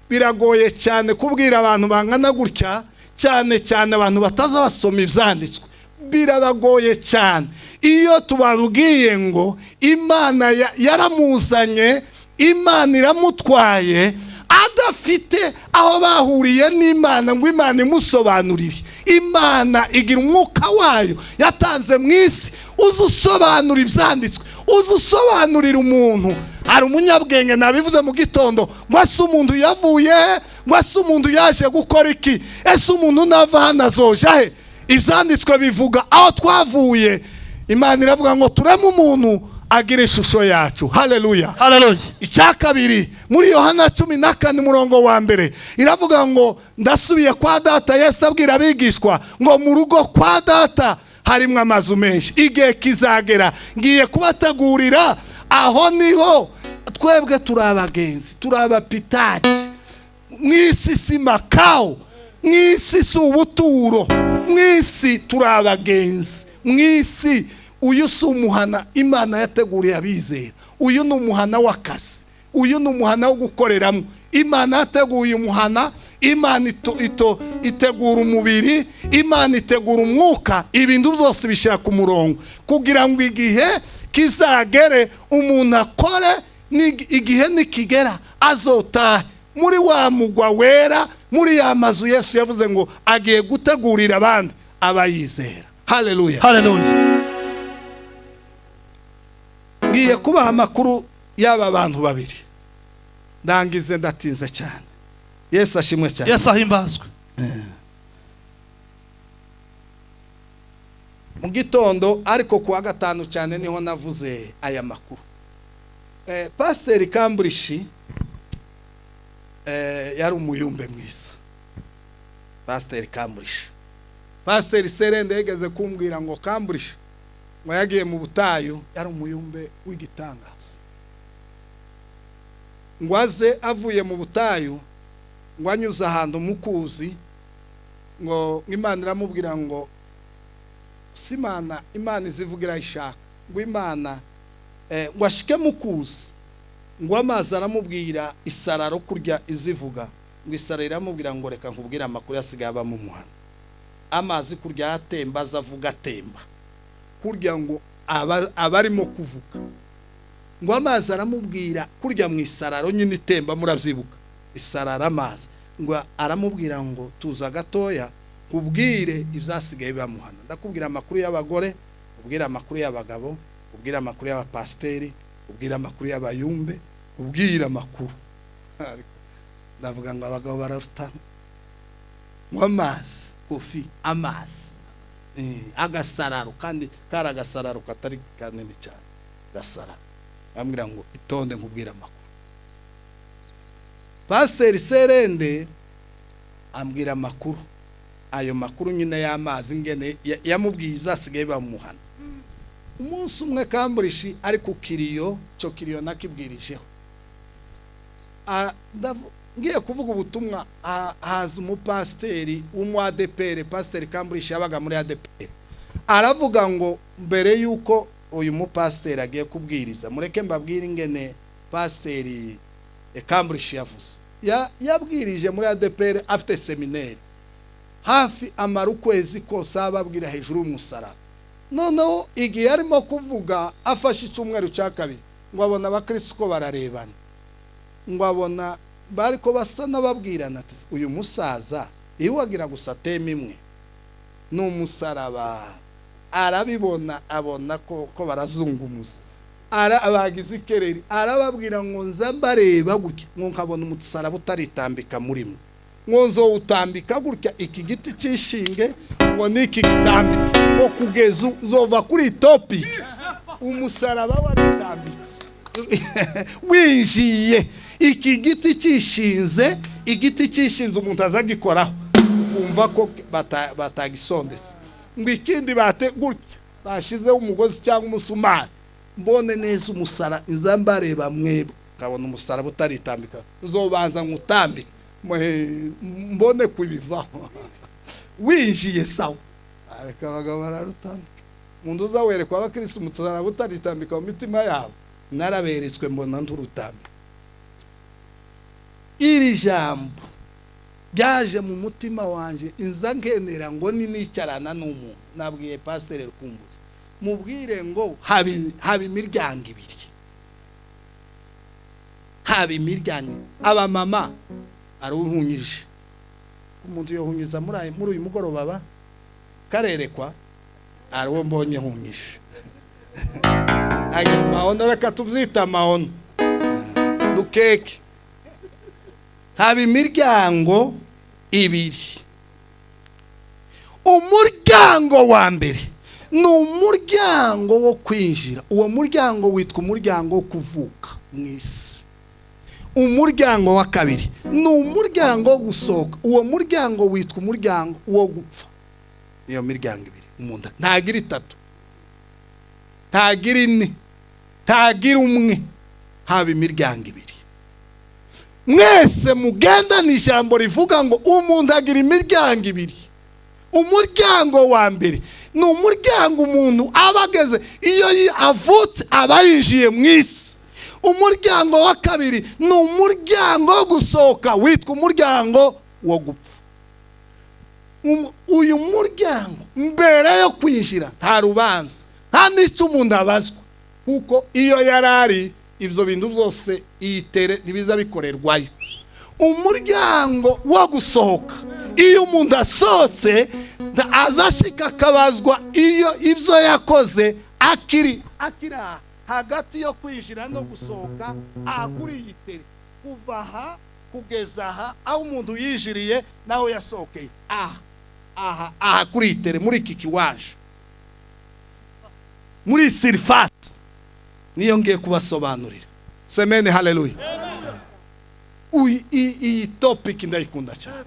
biragoye cyane kubwira abantu bangana gutya, cyane cyane abantu bataza basoma ibyanditswe, birabagoye cyane. Iyo tubabwiye ngo Imana yaramuzanye, Imana iramutwaye, adafite aho bahuriye n'Imana ngo Imana imusobanurire. Imana igira umwuka wayo yatanze mu isi, uzusobanura ibyanditswe, uzusobanurira umuntu. Hari umunyabwenge nabivuze mu gitondo ngo ese umuntu yavuye, ngo ese umuntu yaje gukora iki, ese umuntu nava hano azoja he? Ibyanditswe bivuga aho twavuye. Imana iravuga ngo tureme umuntu agira ishusho yacu. Haleluya. Haleluya. Icya kabiri muri Yohana 14 murongo wa mbere iravuga ngo ndasubiye kwa data. Yesu abwira abigishwa ngo mu rugo kwa data harimo amazu menshi, igihe kizagera ngiye kubategurira. Aho niho twebwe turi abagenzi, turi abapitaki mw'isi, si makao mw'isi, si ubuturo mw'isi, turi abagenzi mw'isi. Uyu si umuhana Imana yateguriye abizera, uyu ni umuhana w'akazi, uyu ni umuhana wo gukoreramo. Imana yateguye umuhana, Imana itegura umubiri, Imana itegura umwuka, ibintu byose bishyira ku murongo kugira ngo igihe kizagere umuntu akore, igihe nikigera azotahe muri wa mugwa wera, muri ya mazu Yesu yavuze ngo agiye gutegurira abandi abayizera. Haleluya. Haleluya. Ngiye kubaha amakuru y'aba bantu babiri, ndangize ndatinze cyane. Yesu ashimwe cyane. Yesu ahimbazwe. Mu gitondo ariko kuwa gatanu cyane niho navuze aya makuru. Pasiteri Kamburishi yari umuyumbe mwiza. Pasiteri Kamburishi, Pasiteri Serende yigeze kumbwira ngo Kamburishi ngo yagiye mu butayu, yari umuyumbe w'igitangaza. Ngo aze avuye mu butayu, ngo anyuze ahantu mukuzi, ngo Imana iramubwira ngo simana Imana izivugira ishaka, ngo Imana ngo ashike mukuzi, ngo amazi aramubwira isararo kurya izivuga, ngo isararo iramubwira ngo reka nkubwire amakuru yasigaye aba mu muhana. Amazi kurya atemba azavuga atemba, kurya ngo abarimo kuvuga. Ngo amazi aramubwira kurya mu isararo nyine itemba, murabyibuka isarara amazi, ngo aramubwira ngo tuza gatoya kubwire ibyasigaye bamuhana. Ndakubwira amakuru y'abagore, ubwira amakuru y'abagabo, ubwira amakuru y'abapasteri, ubwira amakuru y'abayumbe, ubwira amakuru. Ndavuga ngo abagabo bararutana. Ngo amazi, kofi amazi, agasararo, kandi kari agasararo katari kanini cyane. Gasara ambwira ngo itonde nkubwira amakuru. Pasiteri Serende ambwira amakuru, ayo makuru nyine y'amazi ngene yamubwiye ibyasigaye bamuhana. Umunsi umwe Kamburishi ari ku kiriyo, cyo kiriyo nakibwirijeho, ngiye kuvuga ubutumwa, haza umupasiteri w'umu ADPR, Pasiteri Kamburishi yabaga muri ADPR, aravuga ngo mbere yuko uyu mupasiteri agiye kubwiriza mureke mbabwire ingene Pasiteri Kamburishi yavuze. Yabwirije muri ADPR afite seminari hafi amara ukwezi kose ababwira hejuru y'umusaraba. Noneho igihe arimo kuvuga afashe icyumweru cya kabiri, ngo abona abakristo ko bararebana, ngo abona bariko basa n'ababwirana ati uyu musaza iyo wagira gusa teme imwe ni umusaraba. Arabibona abona ko barazungumuza, abagize ikereri, arababwira ngo nza mbareba gutya ngo nkabona umusaraba utaritambika murimo, ngo nzowutambika gutya iki giti cyishinge ngo niki gitambike, ngo kugeza uzova kuri topic umusaraba waritambitse winjiye iki giti cyishinze, igiti cyishinze umuntu azagikoraho kumva ko batagisondetse, ngo ikindi bate gutya bashizeho umugozi cyangwa umusumari, mbone neza umusara nza mbareba mwebwe nkabona umusaraba utaritambika, nzobanza nkutambike mbone kubivaho winjiye sawa. Areka abagabo bararutambika, umuntu uzawerekwa abakristo umusaraba utaritambika mu mitima yabo, naraberetswe mbona nturutambika. Iri jambo byaje mu mutima wanje inza nkenera ngo ninicarana n'umuntu, nabwiye Pasiteri Rukumbuzi mubwire ngo haba imiryango ibiri, haba imiryango. Abamama aruhunyije umuntu yohunyuza muri uyu mugoroba ba karerekwa ari mbonye hunyije ayo mahono, reka tubyita amahono dukeke. Haba imiryango ibiri. Umuryango wa mbere ni umuryango wo kwinjira, uwo muryango witwa umuryango wo kuvuka mu isi. Umuryango wa kabiri ni umuryango wo gusohoka, uwo muryango witwa umuryango wo gupfa. Iyo miryango ibiri umuntu ntagira itatu, ntagira ine, ntagira umwe, haba imiryango ibiri. Mwese mugenda ni ijambo rivuga ngo umuntu agira imiryango ibiri. Umuryango wa mbere ni umuryango umuntu aba ageze iyo avutse aba yinjiye mu isi. Umuryango wa kabiri ni umuryango wo gusohoka witwa umuryango wo gupfa. Uyu muryango mbere yo kwinjira nta rubanza, nta n'icyo umuntu abazwa, kuko iyo yarari ibyo bintu byose iyitere ntibiza bikorerwayo. Umuryango wo gusohoka iyo umuntu asohotse azashika akabazwa iyo ibyo yakoze akiri hagati yo kwinjira no gusohoka, aha kuri iyi tere kuva aha kugeza aha aho umuntu yinjiriye naho yasohokeye, aha aha aha kuri iyi tere muri iki kiwanja muri surface, niyo ngiye kubasobanurira. Semene haleluya. Iyi topic ndayikunda cyane.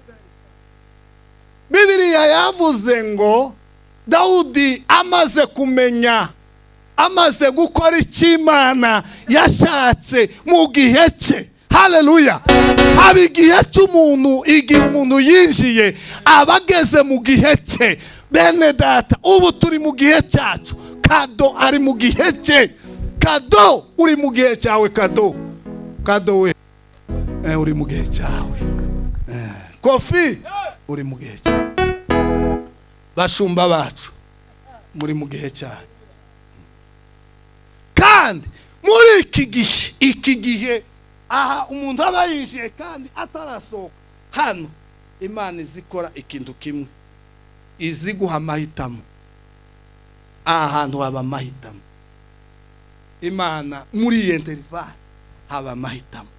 Bibiliya yavuze ngo Dawudi amaze kumenya, amaze gukora icyo Imana yashatse mu gihe cye. Haleluya. Haba igihe cy'umuntu, igihe umuntu yinjiye abageze mu gihe cye. Bene data, ubu turi mu gihe cyacu. Kado ari mu gihe cye. Kado uri mu gihe cyawe. Kado, kado we uri mu gihe cyawe. Kofi uri mu gihe cyawe. Bashumba bacu muri mu gihe cyawe. Kandi muri iki gihe, iki gihe aha umuntu aba yinjiye kandi atarasohoka, hano Imana izikora ikintu kimwe, iziguha amahitamo. Aha hantu haba amahitamo. Imana muri iyi interval haba amahitamo.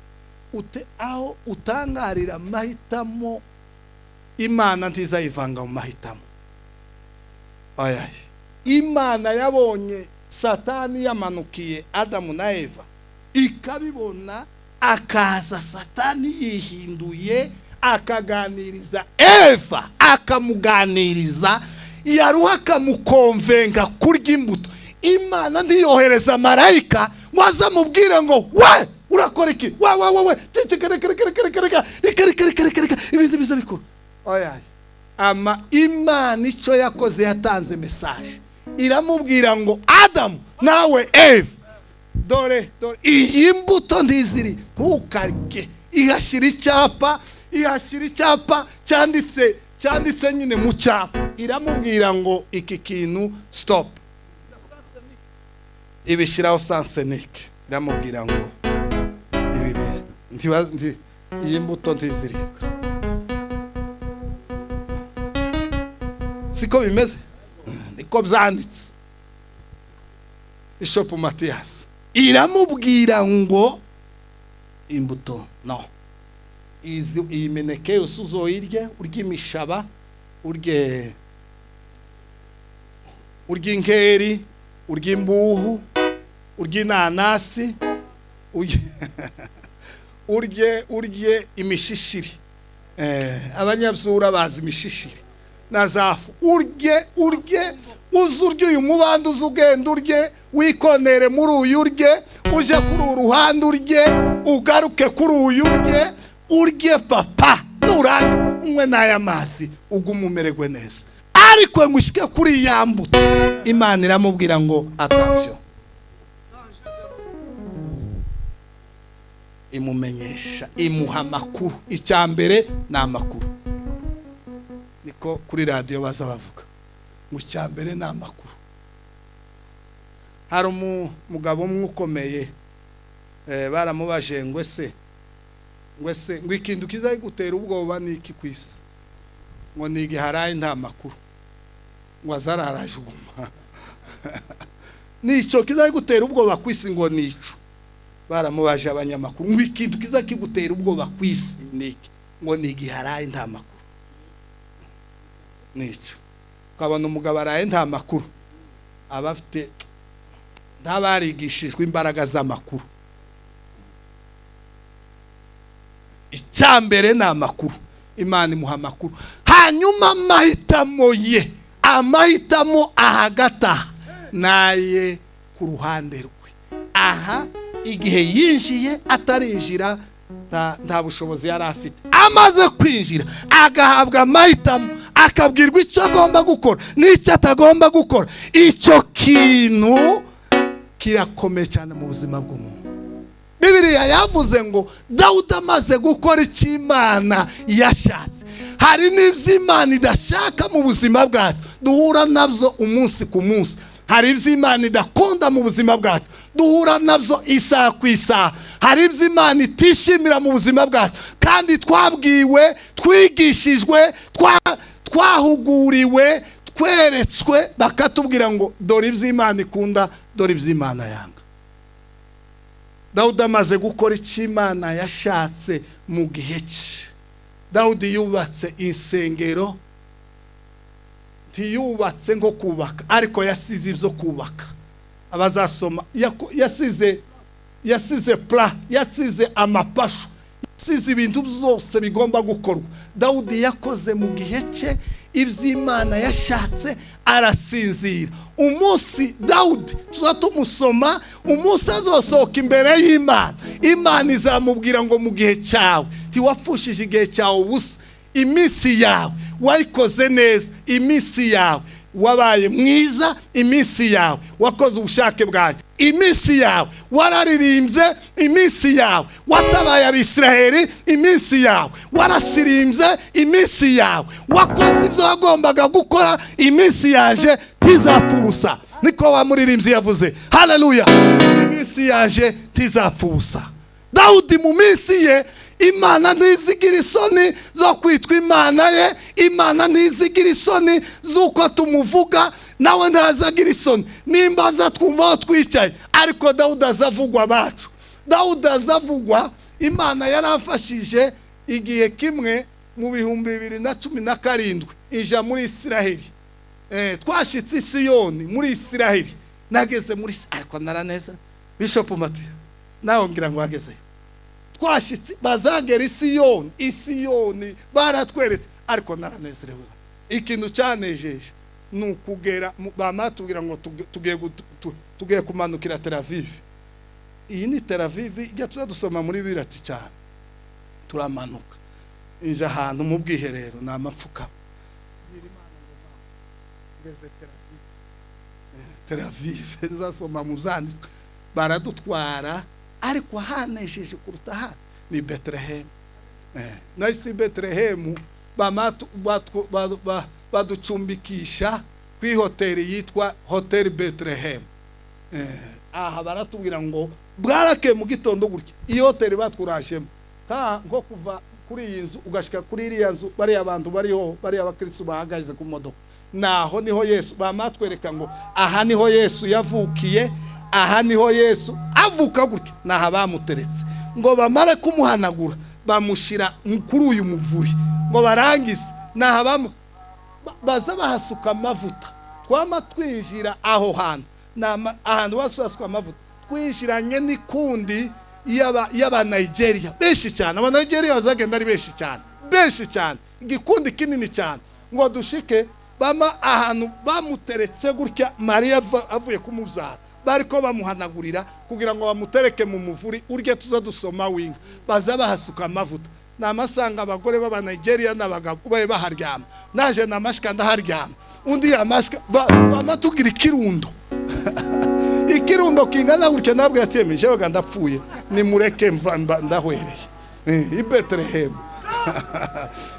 Aho utangarira amahitamo, Imana ntizayivanga mu mahitamo. Oya, Imana yabonye Satani yamanukiye Adamu na Eva ikabibona, akaza Satani yihinduye akaganiriza Eva, akamuganiriza yaruha akamukonvenga kurya imbuto. Imana ntiyohereza marayika ngo azamubwire ngo we urakora iki, we we we we reka reka reka reka reka reka reka reka reka reka ibintu biza bikora. Oya, ama Imana icyo yakoze yatanze message iramubwira ngo Adamu nawe Eva, dore dore iyi mbuto ntiziri, ntukarye. Ihashyira icyapa, ihashyira icyapa cyanditse cyanditse nyine mu cyapa, iramubwira ngo iki kintu stop. Ibishyiraho sansenike, iramubwira ngo ibi iyi mbuto ntiziribwa. Siko bimeze, niko byanditse. Bishop Mathias iramubwira ngo imbuto no, izi iyi mineke yose uzoyirye, urye imishaba, urye inkeri, urye imbuhu, urye inanasi, urye imishishiri. Abanyabyura bazi imishishiri na zafu. Urye uzurye uyu mubande, uzugenda urye, wikonere muri uyu urye, uje kuri uruhande urye, ugaruke kuri uyu urye, urye papa, nurangiza unywe n'aya mazi ugume umererwe neza. Ariko ngo ushike kuri ya mbuto, Imana iramubwira ngo attention, imumenyesha, imuha amakuru. Icya mbere ni amakuru, niko kuri radiyo baza bavuga ngo icya mbere ni amakuru. Hari umugabo umwe ukomeye, baramubaje ngo ese ngo ikintu kizagutera ubwoba ni iki ku isi? Ngo ni igiharaye nta makuru, ngo azararajuguma. Nico kizagutera ubwoba ku isi, ngo nico. Baramubaje abanyamakuru ngo ikintu kizakigutera ubwoba ku isi ni iki? Ngo ni igiharaye nta makuru. Nico ukabona umugabo araye nta makuru, aba afite ntabarigishijwe imbaraga z'amakuru. Icyambere ni amakuru, Imana imuha amakuru. Hanyuma amahitamo ye, amahitamo ahagata naye ku ruhande rwe. Aha igihe yinjiye atarinjira nta bushobozi yari afite, amaze kwinjira agahabwa amahitamo, akabwirwa icyo agomba gukora n'icyo atagomba gukora. Icyo kintu kirakomeye cyane mu buzima bw'umuntu. Bibiliya yavuze ngo Dawudi amaze gukora icyo Imana yashatse. Hari n'ibyo Imana idashaka mu buzima bwacu duhura nabyo umunsi ku munsi. Hari ibyo Imana idakunda mu buzima bwacu duhura nabyo isaha ku isaha. Hari ibyo Imana itishimira mu buzima bwacu, kandi twabwiwe, twigishijwe, twahuguriwe, tweretswe, bakatubwira ngo dore ibyo Imana ikunda, dore ibyo Imana yanga. Dawudi amaze gukora icyo Imana yashatse mu gihe cye. Dawudi yubatse insengero, ntiyubatse nko kubaka, ariko yasize ibyo kubaka. Abazasoma yasize pla, yasize amapashu, yasize ibintu byose bigomba gukorwa. Dawudi yakoze mu gihe cye ibyo Imana yashatse, arasinzira. Umunsi Dawudi tuzatumusoma, umunsi azosohoka imbere y'Imana, Imana izamubwira ngo mu gihe cyawe ntiwapfushije igihe cyawe ubusa, iminsi yawe wayikoze neza, iminsi yawe wabaye mwiza, iminsi yawe wakoze ubushake bwanjye, iminsi yawe wararirimbye, iminsi yawe watabaye Abisiraheli, iminsi yawe warasirimbye, iminsi yawe wakoze ibyo wagombaga gukora, iminsi yaje ntizapfa ubusa. Niko wa muririmbyi yavuze. Haleluya, iminsi yaje ntizapfa ubusa. Dawudi mu minsi ye, Imana ntizigira isoni zo kwitwa Imana ye, Imana ntizigira isoni z'uko tumuvuga, nawe ntazagira isoni nimba azatwumva aho twicaye. Ariko Dawudi azavugwa abacu, Dawudi azavugwa. Imana yaramfashije igihe kimwe mu 2017 ija muri Isiraheli. Twashitse i Siyoni muri Isiraheli. Nageze muri ariko naraneza Bishop Mati nawe ngira ngo wagezeyo. Twashitse bazagera Isiyoni baratweretse, ariko naranezerewe. Ikintu cyanejeje ni ukugera bamatubwira ngo tugiye kumanukira Tel Aviv. Iyi ni Tel Aviv ijya tuzadusoma muri birati cyane. Turamanuka inje ahantu mu bwiherero ni amapfuka. Tel Aviv nzasoma mu byanditswe baradutwara, ariko hanejeje kuruta hano ni Bethlehem. Nahise Bethlehem baducumbikisha kuri hoteli yitwa Hotel Bethlehem. Aha baratubwira ngo bwarake mu gitondo gutya iyo hoteli batwurajemo nko kuva kuri iyi nzu ugashika kuri iriya nzu, bariya abantu bariho bariya abakristo bahagaze ku modoka, naho niho Yesu bamatwereka ngo aha niho Yesu yavukiye, aha niho Yesu avuka gutya, naha bamuteretse ngo bamare kumuhanagura bamushira kuri uyu muvuri ngo barangize naha baza bahasuka amavuta. Twama twinjira aho hantu ahantu basuka amavuta, twinjiranye n'ikundi y'aba Nigeria benshi cyane. Aba Nigeria bazagenda ari benshi cyane, benshi cyane, igikundi kinini cyane, ngo dushike bama ahantu bamuteretse gutya Maria avuye kumubyara, bariko bamuhanagurira kugira ngo bamutereke mu muvuri urye tuza dusoma winga, baza bahasuka amavuta. Namasanga abagore b'aba Nigeria n'abagabo baye baharyama, naje namashika ndaharyama, undi yamashika bamatugira ikirundo ikirundo kingana gutya. Nabwira ati yemeje jewe ndapfuye nimureke mva ndahwereye i Bethlehem.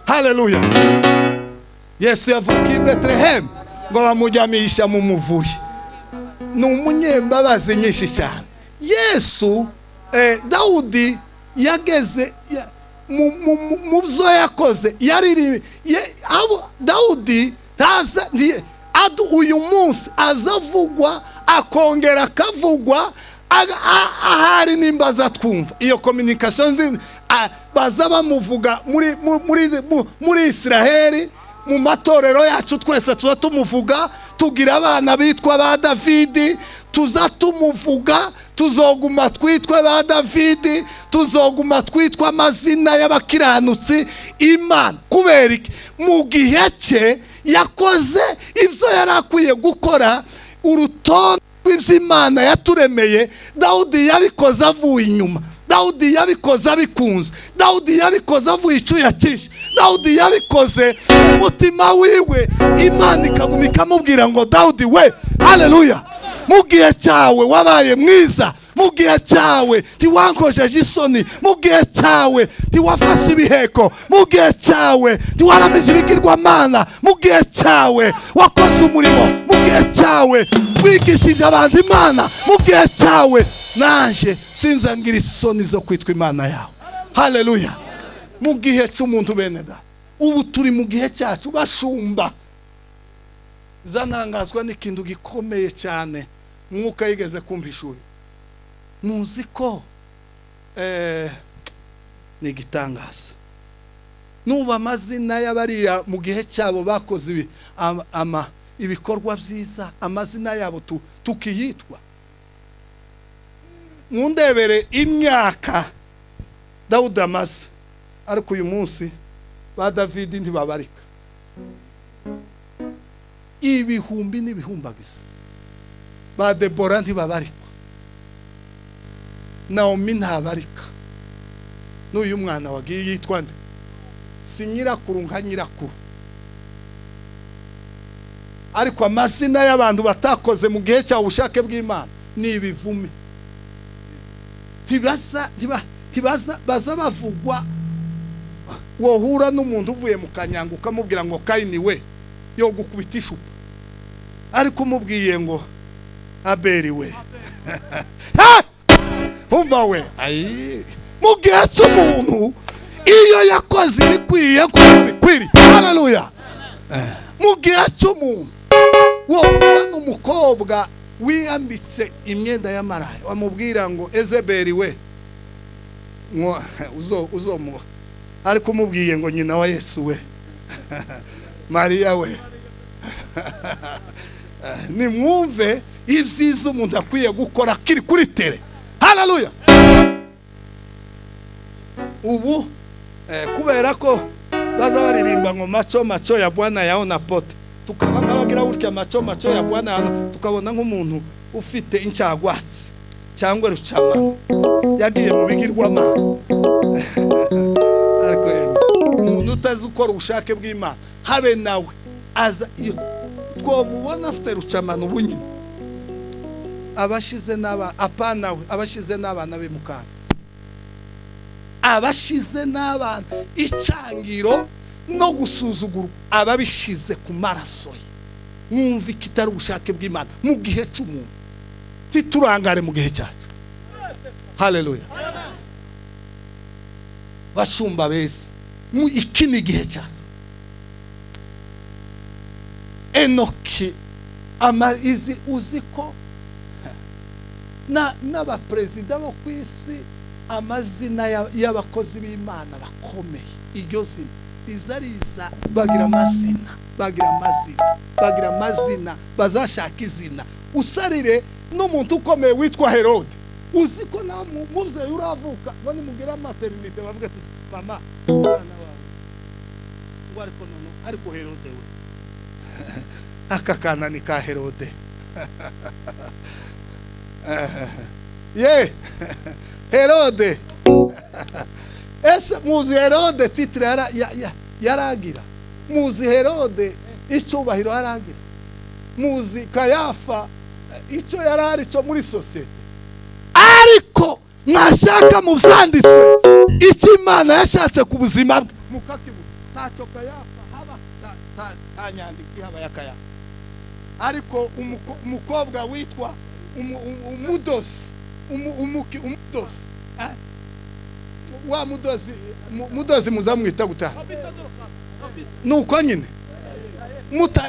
Haleluya. Yesu yavukiye i Bethlehem ngo bamujyamisha mu muvuri. Ni umunyembabazi nyinshi cyane Yesu. Daudi yageze mu byo yakoze yariri Daudi taza uyu munsi azavugwa akongera akavugwa ahari nimba zatwumva iyo communication baza bamuvuga muri Israeli mu matorero yacu twese tuza tumuvuga, tugira abana bitwa ba Davidi, tuza tumuvuga, tuzoguma twitwe ba Davidi, tuzoguma twitwa amazina y'abakiranutsi Imana. Kubera iki? Mu gihe cye yakoze ibyo yari akwiye gukora, urutonde rw'iby'Imana yaturemeye. Daudi yabikoze avuye inyuma, Daudi yabikoze abikunze, Daudi yabikoze avuye icyuya cyinshi, Daudi yabikoze umutima wiwe, Imana ikaguma ikamubwira ngo Daudi we, haleluya, mu gihe cyawe wabaye mwiza, mu gihe cyawe ntiwankojeje isoni, mu gihe cyawe ntiwafashe ibiheko, mu gihe cyawe ntiwaramije ibigirwamana, mu gihe cyawe wakoze umurimo, mu gihe cyawe wigishije abantu Imana, mu gihe cyawe nanje sinzangira isoni zo kwitwa Imana yawe. Haleluya. Mu gihe cy'umuntu bene da, ubu turi mu gihe cyacu bashumba. Zanangazwa n'ikintu gikomeye cyane Mwuka yigeze kumva ishuri. Muzi ko ni igitangaza nuba amazina y'abariya mu gihe cyabo bakoze ibikorwa byiza, amazina yabo tukiyitwa. Mundebere imyaka Dawudi amaze, ariko uyu munsi ba Davidi ntibabarika, ibihumbi n'ibihumbagiza. Ba Debora ntibabarikwa, Naomi ntabarika, n'uyu mwana wagiye yitwa nde? Si nyirakuru nka nyirakuru. Ariko amazina y'abantu batakoze mu gihe cya ubushake bw'Imana ni ibivume. Tibaza baza bavugwa. Wohura n'umuntu uvuye mu kanyanga ukamubwira ngo Kaini we, yo gukubita ishupa, ariko umubwiye ngo Abeli we, umva we, mu gihe cy'umuntu iyo yakoze ibikwiye kuko bikwiriye. Haleluya. Mu gihe cy'umuntu wohura n'umukobwa wiyambitse imyenda y'amaraya wamubwira ngo Ezebeli we, uzomuha, ariko umubwiye ngo nyina wa Yesu we, Mariya we. Nimwumve Ibyiza umuntu akwiye gukora kiri kuri tere. Haleluya. Ubu kubera ko baza baririmba ngo macho macho ya Bwana yaona pote, tukaba nk'abagira gutya macho macho ya Bwana yaona, tukabona nk'umuntu ufite incagwatsi cyangwa rucamana yagiye mu bigirwamana. Ariko umuntu utazi ukora ubushake bw'Imana habe nawe aza iyo twomubona afite rucamana ubunyine abashize n'aba apana we abashize n'abana be mukana abashize n'abana icangiro no gusuzugurwa ababishize ku maraso ye. Mwumva ikitari ubushake bw'Imana mu gihe cy'umuntu, titurangare mu gihe cyacu. Haleluya. Bashumba beza, mu iki ni igihe cyacu. Enoki izi uzi ko n'abaperezida bo ku isi amazina y'abakozi b'Imana bakomeye, iryo zina riza bagira amazina, bagira amazina, bagira amazina, bazashaka izina. Usarire n'umuntu ukomeye witwa Herode, uzi ko na mubyeyi uravuka ngo nimubwire maternité bavuga ati mama umwana wawe ngo ariko nono ariko Herode we aka kana ni ka Herode. Ye Herode. Ese muzi Herode titre yaragira, muzi Herode icyubahiro yaragira, muzi Kayafa icyo yarari cyo muri societe. Ariko mwashaka mu byanditswe icyo Imana yashatse ku buzima bwe mukakibura. Ntacyo Kayafa haba ta nyandiko haba ya Kayafa. Ariko umukobwa witwa umudozi umudozi wa mudozi mudozi muzamwita gutaha nuko nyine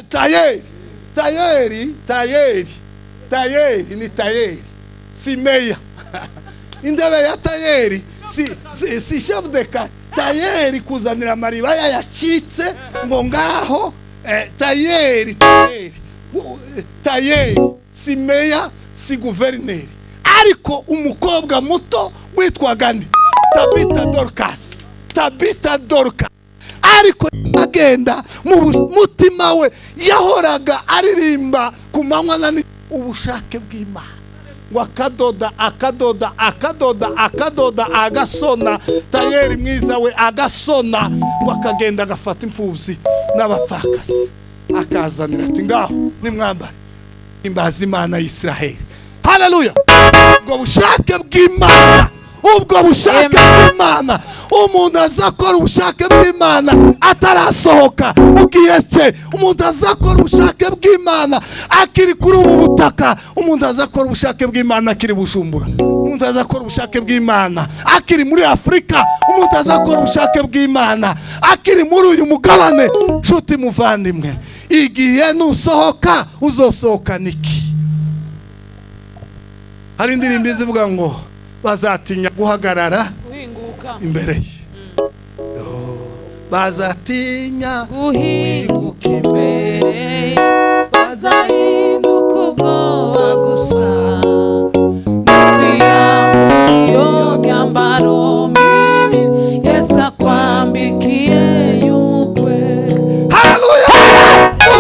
tayeri tayeri tayeri tayeri ni tayeri si meya indebe ya tayeri si chef de cas tayeri kuzanira maribaya yacitse ngo ngaho tayeri tayeri tayeri si meya si guverineri. Ariko umukobwa muto witwaga nde? Tabita Dorcas. Tabita Dorcas. Ariko agenda mu mutima we yahoraga aririmba ku manywa na ubushake bw'Imana, ngo akadoda akadoda akadoda akadoda agasona, tayeri mwiza we agasona, ngo akagenda agafata imfubyi n'abapfakazi akazanira ati ngaho nimwambare imbaza Imana y'Isiraheli. Haleluya. Ubwo bushake bw'Imana, ubwo bushake bw'Imana, umuntu azakora ubushake bw'Imana atarasohoka mu gihe cye, umuntu azakora ubushake bw'Imana akiri kuri ubu butaka, umuntu azakora ubushake bw'Imana akiri Bujumbura, umuntu azakora ubushake bw'Imana akiri muri Afrika, umuntu azakora ubushake bw'Imana akiri muri uyu mugabane. Nshuti muvandimwe, igihe nusohoka uzosohoka niki? Hari indirimbo zivuga ngo bazatinya guhagarara imbere ye, bazatinya guhinguka imbere, bazahinduka ubwoba gusa, iyo myambaro mibi Yesu akwambikiye y'ubukwe. Haleluya.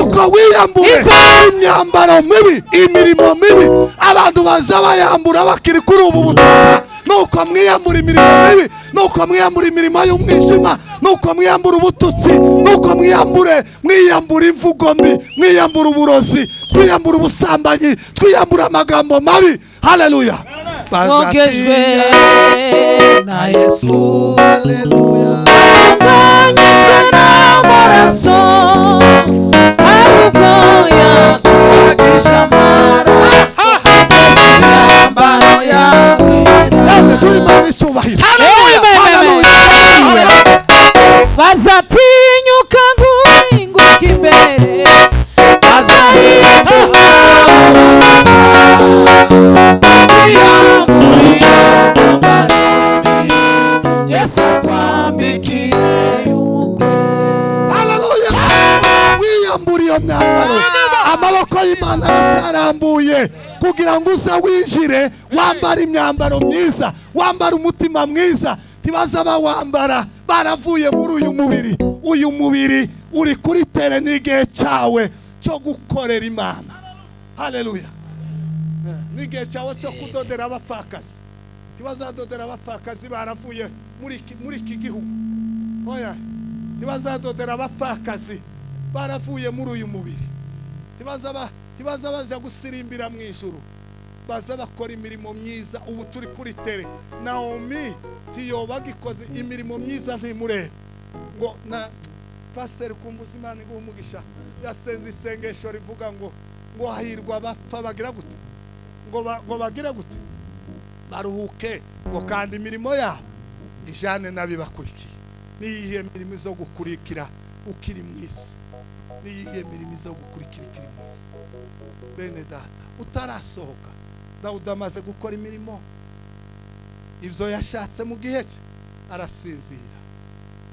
Uko wiyambure imyambaro mibi, imirimo mibi, abantu baza bayambura bakiri kuri ubu butaka. Nuko mwiyambura imirimo mibi, nuko mwiyambura imirimo y'umwijima, nuko mwiyambura ubututsi, nuko mwiyambure mwiyambura imvugo mbi, mwiyambura uburozi, twiyambura ubusambanyi, twiyambura amagambo mabi. Haleluya. Bogejwe na Yesu, haleluya, atunganyijwe n'amaraso, ahubwo yakugisha amaraso, imyambaro yawe. Haleluya. Bazatinyuka guhinguka imbere, bazahinduka Yesu akwambikiye ubukwe. Haleluya. Turacyarambuye kugira ngo uze winjire, wambara imyambaro myiza, wambara umutima mwiza. Tibaza bawambara baravuye muri uyu mubiri. Uyu mubiri uri kuri tere, n'igihe cyawe cyo gukorera Imana. Haleluya! N'igihe cyawe cyo kudodera abapfakazi. Ntibazadodera abapfakazi baravuye muri iki gihugu. Oya, ntibazadodera abapfakazi baravuye muri uyu mubiri. Ntibaza baza gusirimbira mu ijuru, baza bakora imirimo myiza. Ubu turi kuri tere. Naomi tiyoba agikoze imirimo myiza, ntimurebe ngo na pasiteri Kumbuza, Imana iguha umugisha, yasenze isengesho rivuga ngo hahirwa abapfa bagira gute? Ngo bagira gute? Baruhuke, ngo kandi imirimo yabo ijane n'abibakurikiye. Niyihe mirimo izo gukurikira ukiri mu isi? Niyihe mirimo izo gukurikira ukiri mu isi? Bene data, utarasohoka, Dawudi amaze gukora imirimo ibyo yashatse mu gihe cye, arasinzira.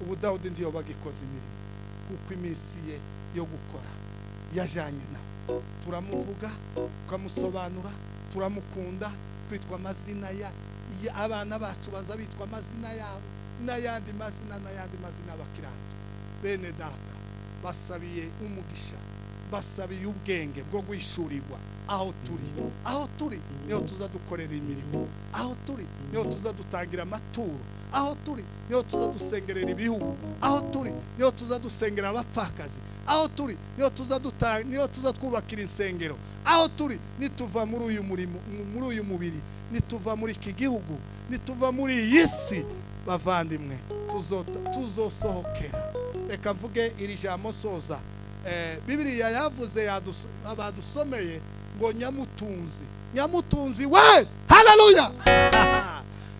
Ubu Dawudi ntiyo bagikoze imirimo, kuko iminsi ye yo gukora yajyanye nawe. Turamuvuga, tukamusobanura, turamukunda, twitwa amazina ya abana bacu, baza bitwa amazina yabo n'ayandi mazina n'ayandi mazina bakiranutse. Bene data, basabiye umugisha, basabiye ubwenge bwo guhishurirwa aho turi. Aho turi niho tuza dukorera imirimo, aho turi niho tuza dutangira amaturo, aho turi niho tuza dusengerera ibihugu, aho turi niho tuza dusengera abapfakazi, aho turi niho tuza dutanga, niho tuza twubakira insengero. Aho turi, nituva muri uyu murimo, muri uyu mubiri, nituva muri iki gihugu, nituva muri iyi si, bavandimwe, tuzosohokera. Reka mvuge iri jambo soza. Bibiliya yavuze, badusomeye ngo nyamutunzi, nyamutunzi we, haleluya!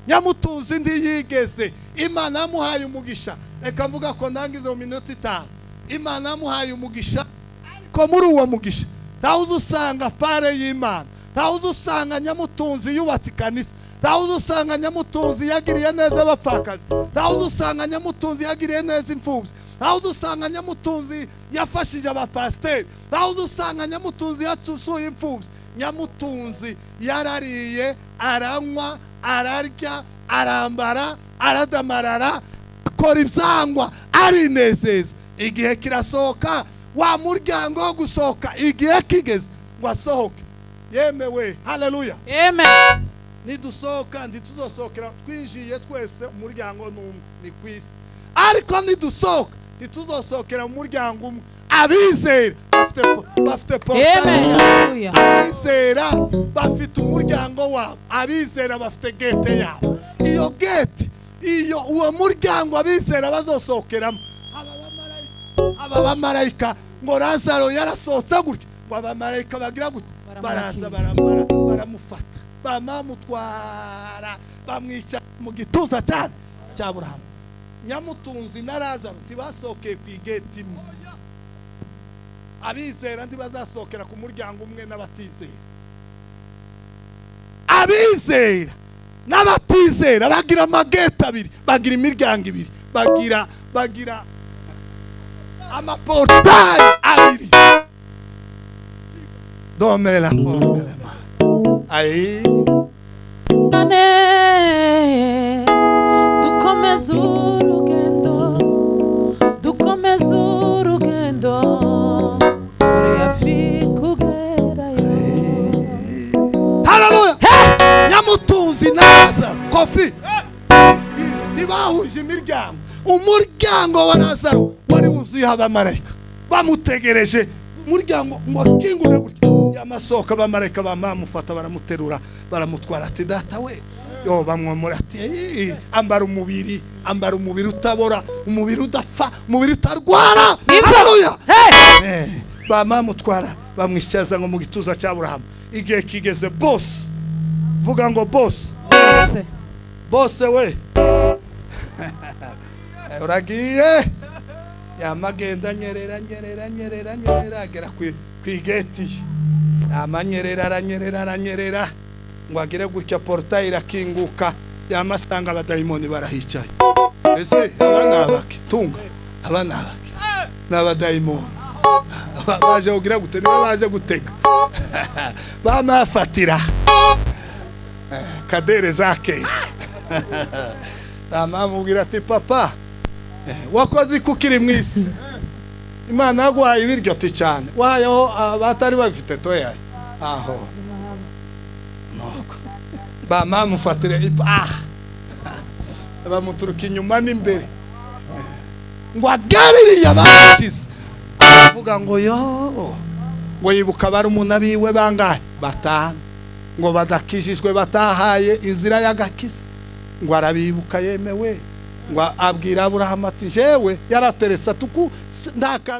Nyamutunzi ntiyigeze, Imana yamuhaye umugisha. Reka mvuga ko ndangize mu minota 5. Imana yamuhaye umugisha, ko muri uwo mugisha ntawuzi usanga pare y'Imana, ntawuzi usanga nyamutunzi yubatse ikanisa, ntawuzi usanga nyamutunzi yagiriye neza abapfakazi, ntawuzi usanga nyamutunzi yagiriye neza imfubyi, ntawuzi usanga nyamutunzi yafashije abapasiteri, ntawuzi usanga nyamutunzi yasuye imfubyi. Nyamutunzi yarariye, aranywa, ararya, arambara, aradamarara, akora ibyangwa, arinezeza. Igihe kirasohoka, wa muryango wo gusohoka igihe kigeze ngo asohoke yemewe. Haleluya! Amen. Nidusohoka ntituzosohokera twinjiye twese, umuryango n'umwe ni ku isi, ariko nidusohoka ntituzosohokera mu muryango umwe. Abizera bafite portaye, abizera bafite umuryango wabo, abizera bafite gete yabo. Iyo gete, iyo uwo muryango abizera bazosohokeramo, aba bamarayika ngo Lazaro yarasohotse gutya, ngo abamarayika bagira gute? Baraza baramara, baramufata, bamamutwara, bamwica mu gituza cyane cya Aburahamu. Nyamutunzi na Lazaro ntibasohokeye ku igeti imwe. Abizera ntibazasohokera ku muryango umwe n'abatizera. Abizera n'abatizera bagira amageti abiri, bagira imiryango ibiri, bagira amaportayi abiri. Domela formela ayi. Dukomeze urugendo, dukomeze urugendo, turi hafi kugerayo. Haleluya! Nyamutunzi na Lazaro Kofi ntibahuje imiryango. Umuryango wa Lazaro wari wuzuye abamarayika bamutegereje. Umuryango ngo akingure gutya, yamasohoka, abamarayika bamufata, baramuterura, baramutwara. Ati data we, yo bamwomora, ati ambara umubiri, ambara umubiri utabora, umubiri udapfa, umubiri utarwara. Haleluya! Bamamutwara, bamwicaza ngo mu gituza cya Aburahamu. Igihe kigeze, boss, vuga ngo boss, boss we, uragiye. Yamagenda nyerera nyerera nyerera nyerera, agera ku igeti, amanyerera, aranyerera, aranyerera, ngo agere gutya, portaye irakinguka, yamasanga abadayimoni barahicaye. Ese aba ni abaki? Tunga, aba ni abaki? Ni abadayimoni. Baje kugira gute? Niba baje gutega, bamafatira kadere zake. Bamamubwira ati: "Papa, wakoze iki ukiri mu isi? Imana yaguhaye ibiryo?" Ati: "Cyane." "Wahayeho abatari babifite?" "Toyaye." Aho nuko bamamufatira, ah, bamuturuka inyuma n'imbere ngo agaririye abakize. Avuga ngo yo, ngo yibuka barumuna biwe bangahe? Batanu, ngo badakijijwe, batahaye inzira y'agakiza. Ngo arabibuka, yemewe. Ngo abwira Aburahamu ati: "Jewe yarateresa tuku nta kandi."